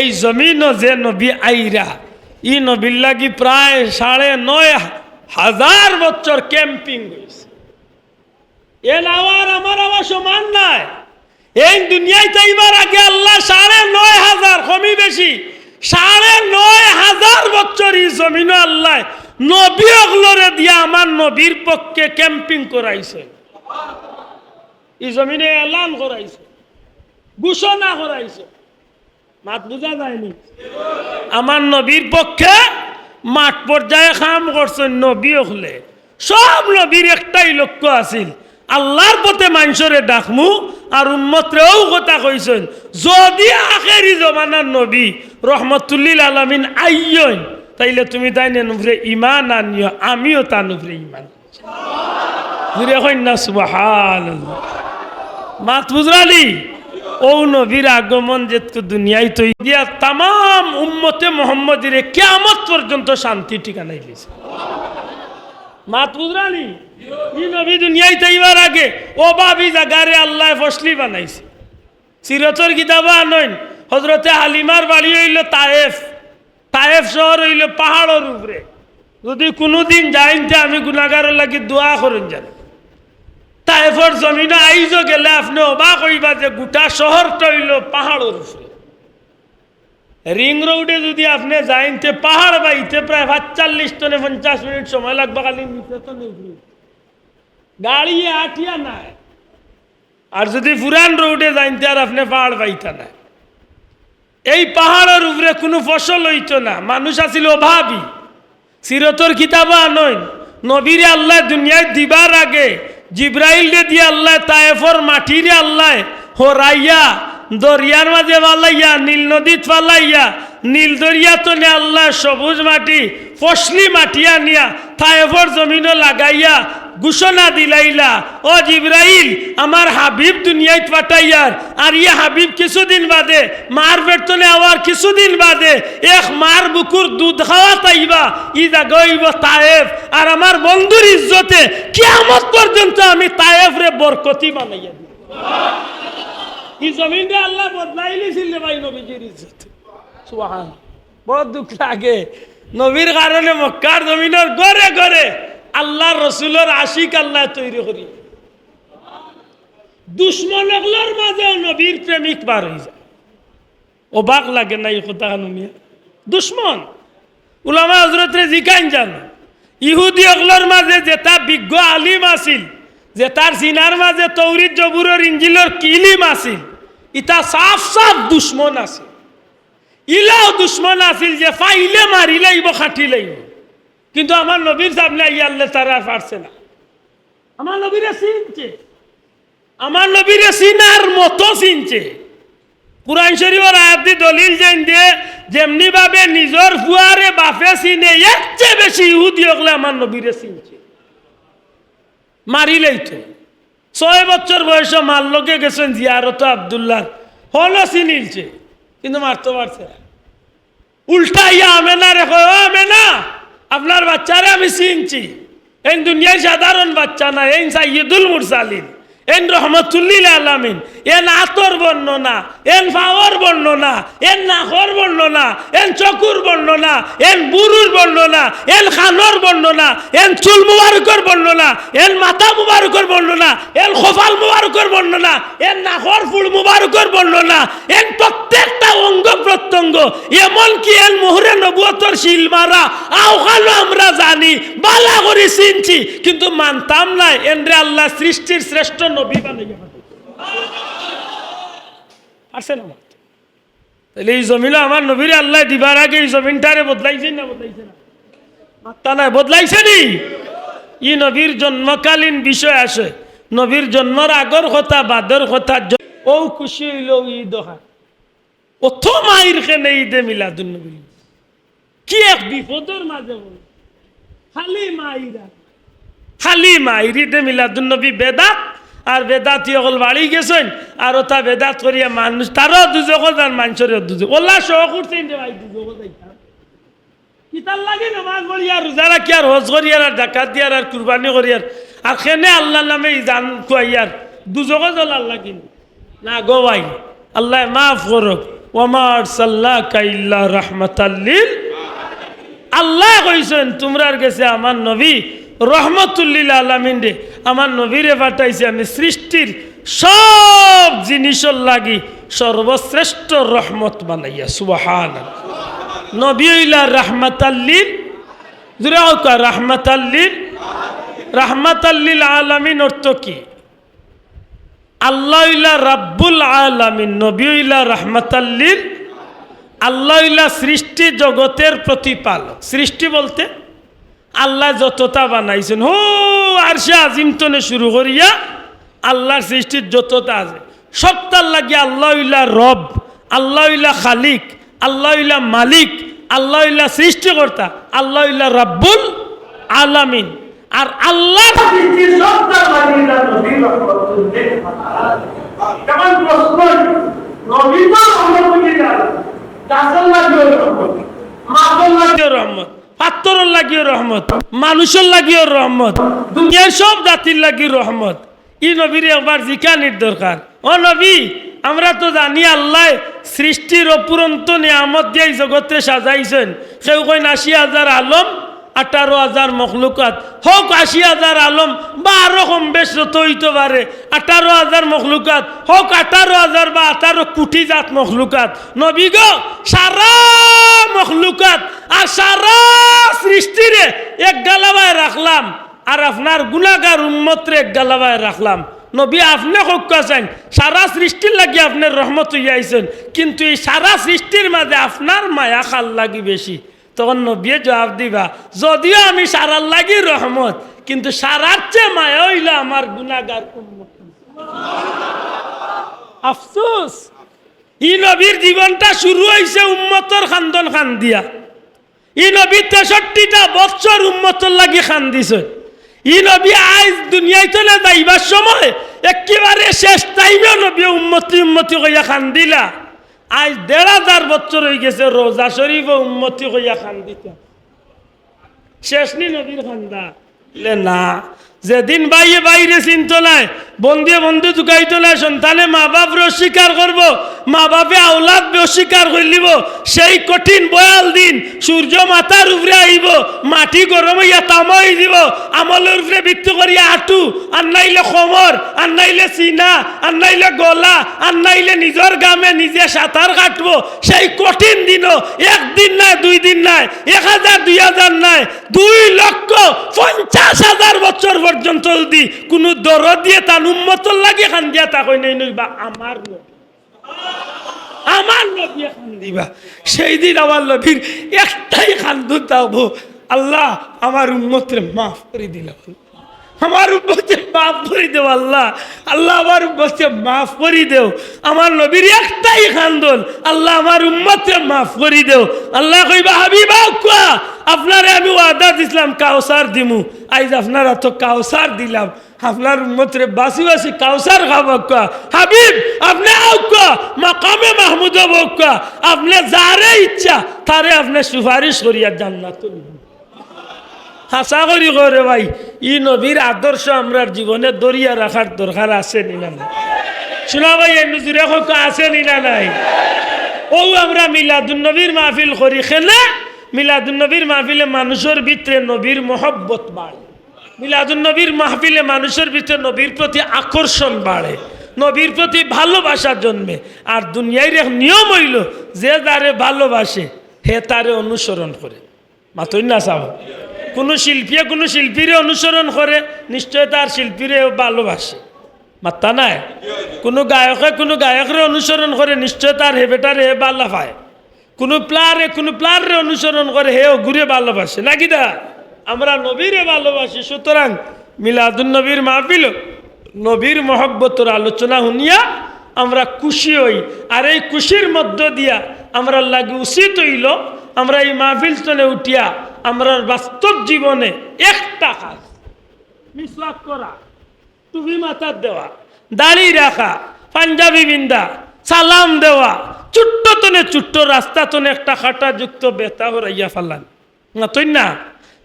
এই জমিনো যে নবী আইরা, ই নবীর লাগি প্রায় সাড়ে নয় হাজার বছর ক্যাম্পিং অইছে। এন আওয়ার আমার আওয়ার সমান নায়। এই দুনিয়াত আইবার আগে আল্লায় সাড়ে নয় হাজার, কমি বেশি, সাড়ে নয় হাজার বছর ই জমিনো আল্লায় নবী অকলরে দিয়া আমার নবীর পক্ষে ক্যাম্পিং করাইছে। ই জমিনে এলান করাইছে, ঘোষণা করাইছে। মাত বুঝা যায়নি? আমার নবীর পক্ষে মাঠ পর্যায়ে কাম করছইন নবী অকলে। সব নবীর একটাই লক্ষ্য আছিল, আল্লাহর পথে মানষরে ডাকমু। আর উম্মতরে অউ কথা কইছইন, যদি আখেরি জমানার নবী রহমতুল্লিল আলামিন আইয়ইন, তাইলে তুমি তাইন এন উপরে ইমান আনিও, আমিও তান উপরে ইমান। জুরে কইন না সুবহানাল্লাহ। মাত বুঝরানি? অউ নবীর আগমন যেতকু দুনিয়াত অই দিয়া তামাম উম্মতে মোহাম্মদীরে কিয়ামত পর্যন্ত শান্তি ঠিকানাই দিছে। মাত বুঝরানি? ই নবী দুনিয়াত আইবার আগে অভাবী জাগারে আল্লায় ফসলি বানাইছে। সিরতর কিতাবো আনইন, হজরতে হালিমার বাড়ি অইলো তায়েফ। তায়েফ শহর অইলো পাহাড়র উপরে। যদি কুনুদিন যাইন তে আমি গুনাগারর লাগি দোয়া করইন যেন। তায়েফর জমিনো আইজও গেলে আপনে অবাক অইবা যে গুটা শহরটা অইলো পাহাড়র উপরে। রিং রোডে যুদি আপনে যাইন, তে পাহাড় বাইতে প্রায় পাঁচচল্লিশ তনে পঞ্চাশ মিনিট সময় লাগবা, খালি নিচে তো নেই। গাড়িয়ে আটিয়া নায়। আর যুদি পুরান রোডে যাইন, তে আর আপনে পাহাড় পাইতা নায়। এই পাহাড়র উপরে কুনু ফসল অইতো না, মানুষ আছিল অভাবী। সিরতর কিতাবো আনইন, নবীরে আল্লায় দুনিয়াত দিবার আগে জিব্রাইলরে দিয়া আল্লায় তায়েফর মাটিরে আল্লায় হরাইয়া, দরিয়ার মাঝে ফালাইয়া, নীল নদীত ফালাইয়া, নীল দরিয়া তনে আল্লায় সবুজ মাটি, ফসলি মাটি আনিয়া তায়েফর জমিনো লাগাইয়া ঘোষণা দিলাইলা, "ও জিব্রাইল, আমার হাবিব দুনিয়াত পাঠাইয়ার, আর ই হাবিব কিছুদিন বাদে, মার পেট তনে আওয়ার কিছুদিন বাদে এক মার বুকুর দুধ খাওয়াত আইবা, ই জাগা অইবো তায়েফ, আর আমার বন্ধুর ইজ্জতে কিয়ামত পর্যন্ত আমি তায়েফরে বরকতি বানাইয়া দিমু।" ই জমিনরে আল্লায় বদলাইলিছিল রে ভাই নবীজির ইজ্জতে। সুবহান। বড় দুখ লাগে। নবীর কারণে মক্কার জমিনর ঘরে ঘরে আল্লার রসুলর আশিক আল্লায় তৈরি করি। দুশমন অকলর মাঝেও নবীর প্রেমিক বার অইযায়। অবাক লাগে না ই কথা হুনিয়া? দুশমন। উলামায়ে হজরতরে জিকাইন যান, ইহুদি অকলর মাঝে যেতা বিজ্ঞ আলিম আছিল, যেতার সিনার মাঝে তৌরিত জবুরর ইঞ্জিলর কিলিম আছিল, ইতা সাফ সাফ দুশমন আছিল। ইলাও দুশমন আছিল যে পাইলে মারিলাইবো, কাটিলাইবো। কিন্তু আমার নবীর সামনে আইয়া আল্লায় তারা পারছে না। আমার নবীরে চিনছে, আমার নবীরে চিনার মতো চিনছে। কুরআন শরীফর আয়াত দি দলিল যেন দে, যেমনি ভাবে নিজর ফুয়ারে বাপে চিনে, এর চেয়ে বেশি ইহুদি অকলে আমার নবীরে চিনছে। মারিলাইতো। ছয় বছর বয়সো মার লগে গেছইন জিয়ারতো আব্দুল্লাহ, হনো চিনিলছে, কিন্তু মারতো পারছে না। উল্টা আইয়া আমেনারে কয়, "ও আমেনা, আপনার বাচ্চারে আমি চিনছি। এইন দুনিয়ার সাধারণ বাচ্চা না, এইন সাইয়্যিদুল মুরসালিন, এইন রহমতুল্লিল আলামিন, এইন আতর বর্ণনা, এইন পাওর বর্ণনা, এইন নাকর বর্ণনা, এইন চকুর বর্ণনা, এইন বুরুর বর্ণনা, এইন কানর বর্ণনা, এইন চুল মুবারকর বর্ণনা, এইন মাথা মুবারকর বর্ণনা, এইন কপাল মুবারকর বর্ণনা, এইন নাকর ফুল মুবারকর বর্ণনা, এইন প্রত্যেকটা অঙ্গ প্রত্যঙ্গ, এমনকি এইন মোহরে নবুয়তর সিল মারা, অখানও আমরা জানি, বালা করি চিনছি, কিন্তু মানতাম নায়, এইনরে আল্লায় সৃষ্টির শ্রেষ্ঠ নবী বানাইয়া পাঠাইছে।" পারছে না? তাইলে ই জমিনো আমার নবীরে আল্লায় দিবার আগে ই জমিনটারে বদলাইছে না, বদলাইছে না? মাত্তা নাই, বদলাইছে নি? ই নবীর জন্মকালীন বিষয় আছে, নবীর জন্মর আগর কথা, বাদর কথা, জ-, অউ খুশি অইলো ঈদ অখান। অত মাইর কেনে ঈদে মিলাদুন নবী? কি এক বিপদর মাঝে বল। খালি মাইর আর খালি মাইর। ঈদে মিলাদুন নবী বেদাত, আর বেদাতি অকল বাড়ি গেছইন, আর অতা বেদাত করিয়া মানুষ, তারাও দুজখো যাইন, মানষরেও দুজখো। অলা শখ উঠছে নি রে ভাই, দুজখো যাইতাম। কিতার লাগি নমাজ পড়িয়ার, রোজা রাখিয়ার, হজ করিয়ার, আর জাকাত দিয়ার, আর কুরবানি করিয়ার, আর কেনে আল্লার নামে ই জান খুয়াইয়ার, দুজখো জ্বলার লাগি নি? না গো ভাই, আল্লায় মাফ করউক। "ওয়ামা আরসালনাকা ইল্লা রাহমাতাল লিল।" আল্লায় কইছইন, "তুমরার গেছে আমার নবী রহমতুল্লিল আলামিন রে, আমার নবীরে পাঠাইছি আমি সৃষ্টির সব জিনিসর লাগি সর্বশ্রেষ্ঠ রহমত বানাইয়া।" সুবহানাল্লাহ। নবী অইলা রাহমাতাল লিল, জুরে কউক্কা, রাহমাতাল লিল, রাহমাতাল লিল আলামিন অর্থ কি? আল্লাহ অইলা রাব্বুল আলামিন, নবী অইলা রাহমাতাল লিল। আল্লাহ অইলা সৃষ্টি জগতের প্রতিপালক। সৃষ্টি বলতে আল্লায় যততা বানাইছইন, হো আরশে আজিম তনে শুরু করিয়া আল্লার সৃষ্টির যততা আছে, সবতার লাগি আল্লাহ অইলা রব, আল্লাহ অইলা খালিক, আল্লাহ অইলা মালিক, আল্লাহ অইলা সৃষ্টিকর্তা, আল্লাহ অইলা রাব্বুল আলামিন। আর আল্লার সৃষ্টির সবতার লাগি অইলা নবী রহমতুল্লিল আলামিন। এখন প্রশ্ন অইল, নবী তো রহমতুল্লিল আলামিন, গাছর লাগিও রহমত, মাছর লাগিও রহমত, পাত্থরর লাগিও রহমত, মানুষর লাগিও রহমত, দুনিয়ার সব জাতির লাগি রহমত। ই নবীরে একবার জিকানির দরকার। ও নবী, আমরা তো জানি আল্লায় সৃষ্টির অফুরন্ত নিয়ামত দিয়া ই জগতরে সাজাইছইন। কেউ কইন আশি হাজার আলম, আঠারো হাজার মখলুকাত, হউক আশি হাজার আলম বা আরো কম বেশ যত অইতো পারে, আঠারো হাজার মখলুকাত, হউক আঠারো হাজার বা আঠারো কুটি জাত মখলুকাত, নবী গো, সারা মখলুকাত আর সারা সৃষ্টিরে এক গালাবায় রাখলাম, আর আপনার গুনাগার উম্মতরে এক গালাবায় রাখলাম। নবী, আপনে কউক্কা চাইন, সারা সৃষ্টির লাগি আপনে রহমত অইয়া আইছইন, কিন্তু এই সারা সৃষ্টির মাঝে আপনার মায়া কার লাগি বেশি? তখন নবীয়ে জবাব দিবা, যদিও আমি সারার লাগি রহমত, কিন্তু সারার চেয়ে মায়া অইলো আমার গুনাগার উম্মত। আফসোস, ই নবীর জীবনটা শুরু অইছে উম্মতর কান্দন কান্দিয়া। ই নবী তেষট্টিটা বৎসর উম্মতর লাগি কান্দিছইন। ই নবী আইজ দুনিয়াইত না যাইবার সময় একেবারে শেষ টাইমেও নবী উম্মতি উম্মতি কইয়া কান্দিলা। আইজ দেড় হাজার বছর অইগেছে, রোজা শরীফও উম্মতি কইয়া কান্দিতা। শেষ নি নবীর কান্দা? লে না। যেদিন ভাইয়ে ভাইরে চিনতো নায়, বন্ধুয়ে বন্ধু তুকাইতো নায়, সন্তানে মা বাপরে অস্বীকার করবো, মা বাপে আওলাদ অস্বীকার করিলিবো, সেই কঠিন ভয়াল দিন সূর্য মাথার উপরে আইবো, মাটি গরম অইয়া তামা অইযিবো, আমলর উপরে ভিত্তি করিয়া আটু, আর নাইলে কোমর, আর নাইলে সিনা, আর নাইলে গলা, আর নাইলে নিজর ঘামে নিজে সাঁতার কাটবো। সেই কঠিন দিনও একদিন নায়, দুই দিন নায়, এক হাজার, দুই হাজার নায়, দুই লক্ষ পঞ্চাশ হাজার বছর পর্যন্ত যদি কুনু দরদিয়ে তান উম্মতর লাগি কান্দিয়া থাকইন, এই নইবা আমার নবী। আমার নবী কান্দিবা। সেই দিন আমার নবীর একটাই কান্দন থাকবো, "আল্লাহ, আমার উম্মতরে মাফ করি দিলাম, আমার উম্মতরে মাফ করি দেও আল্লাহ, আল্লাহ, আমার উম্মতরে মাফ করি দেও।" আমার নবীর একটাই কান্দন, "আল্লাহ, আমার উম্মতরে মাফ করি দেও।" আল্লায় কইবা, "হাবিব, আউক্কা, আপনারে আমি ওয়াদা দিছলাম কাউসার দিমু, আইজ আপনার আতো কাউসার দিলাম।" আপনার উম্মতরে বাছি বাছি কাউসার খাওয়াউক্কা। হাবিব, আপনে আউক্কা, মাকামে মাহমুদো বউক্কা, আপনে যারে ইচ্ছা, তারে আপনে সুপারিশ করিয়া জান্নাতো নিবা। হাছা করি কও রে ভাই, ই নবীর আদর্শ আমরার জীবনে ধরিয়া রাখার দরকার আছে নি না নাই? শুনা ভাই, এই নজুরে কউক্কা আছে নি না নাই? অউ আমরা মিলাদুন নবীর মাহফিল করি, কেনে? মিলাদুন নবীর মাহফিলে মানুষর ভিতরে নবীর মহব্বত বাড়ে। মিলাদুন নবীর মাহফিলে মানুষর ভিতরে নবীর প্রতি আকর্ষণ বাড়ে, নবীর প্রতি ভালোবাসা জন্মে। আর দুনিয়ার এক নিয়ম অইলো, যে যারে ভালোবাসে, হে তারে অনুসরণ করে। মাতইন না সাব? কুনু শিল্পীয়ে কুনু শিল্পীরে অনুসরণ করে, নিশ্চয় তার শিল্পীরে ভালোবাসে। মাত্তা নাই? কুনু গায়কে কুনু গায়করে অনুসরণ করে, নিশ্চয় তার হে বেটারে হে ভালা পায়। কুনু প্লারে কুনু প্লাররে অনুসরণ করে, হে অগুরে ভালোবাসে, নাকি দা? আমরা নবীরে ভালোবাসি, সুতরাং মিলাদুন নবীর মাহফিল, নবীর মহব্বতর আলোচনা হুনিয়া আমরা খুশি অই। আর এই খুশির মধ্য দিয়া আমরার লাগি উচিত অইলো, আমরা এই মাহফিল তনে উঠিয়া আমরার বাস্তব জীবনে একটা কাজ, মিসওয়াক করা, টুপি মাথাত দেওয়া, দাড়ি রাখা, পাঞ্জাবি বিন্দা, সালাম দেওয়া, ছোট্ট তনে ছোট্ট রাস্তা তনে একটা কাঁটাযুক্ত বেতা হরাইয়া ফালান। মাতইন না?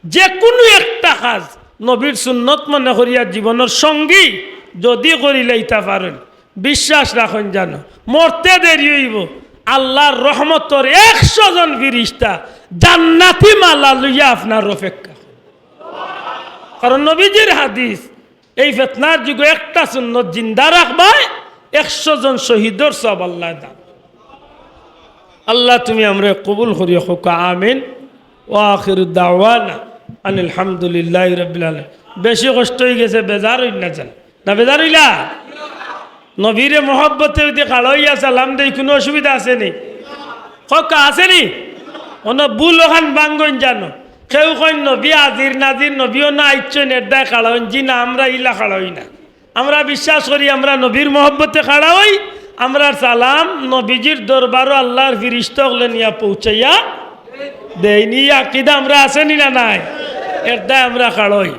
যে কুনু একটা কাজ নবীর সুন্নত মনে করিয়া জীবনর সঙ্গী যদি করিলাইতা পারইন, বিশ্বাস রাখইন জানো, মরতে দেরি অইবো, আল্লার রহমতর একশো জন ফিরিস্তা জান্নাতি মালা লইয়া আপনার অপেক্ষা। কারণ নবীজির হাদিস, এই ফিতনার যুগো একটা সুন্নত জিন্দা রাখবায়, একশো জন শহীদর সওয়াব আল্লায় দান। আল্লাহ, তুমি আমরারে কবুল করিও, কউক্কা আমিন। ওয়া আখিরু দাওয়ানা আনিল হামদুলিল্লাহি রাব্বিল আলামিন। বেশি কষ্ট অইগেছে, বেজার অইন না জান। না বেজার অইলা? নবীরে মহব্বতে যদি খাড়া অইয়া সালাম দেই, কুনু অসুবিধা আছে নি? কউক্কা আছে নি? অনো ভুল অখান ভাঙ্গইন জানো। কেউ কইন নবী আজির নাজির, নবীও না আইচ্ছইন, এরদায় খাড়া অইন। জি না, আমরা ইলা খাড়া অই না। আমরা বিশ্বাস করি, আমরা নবীর মহব্বতে খাড়া অই, আমরার সালাম নবীজির দরবারো আল্লার ফিরিস্তা অকলে নিয়া পৌঁছাইয়া দেইন। ই আকিদা আমরার আছে নি না নাই? এরদায় আমরা খাড়া অই।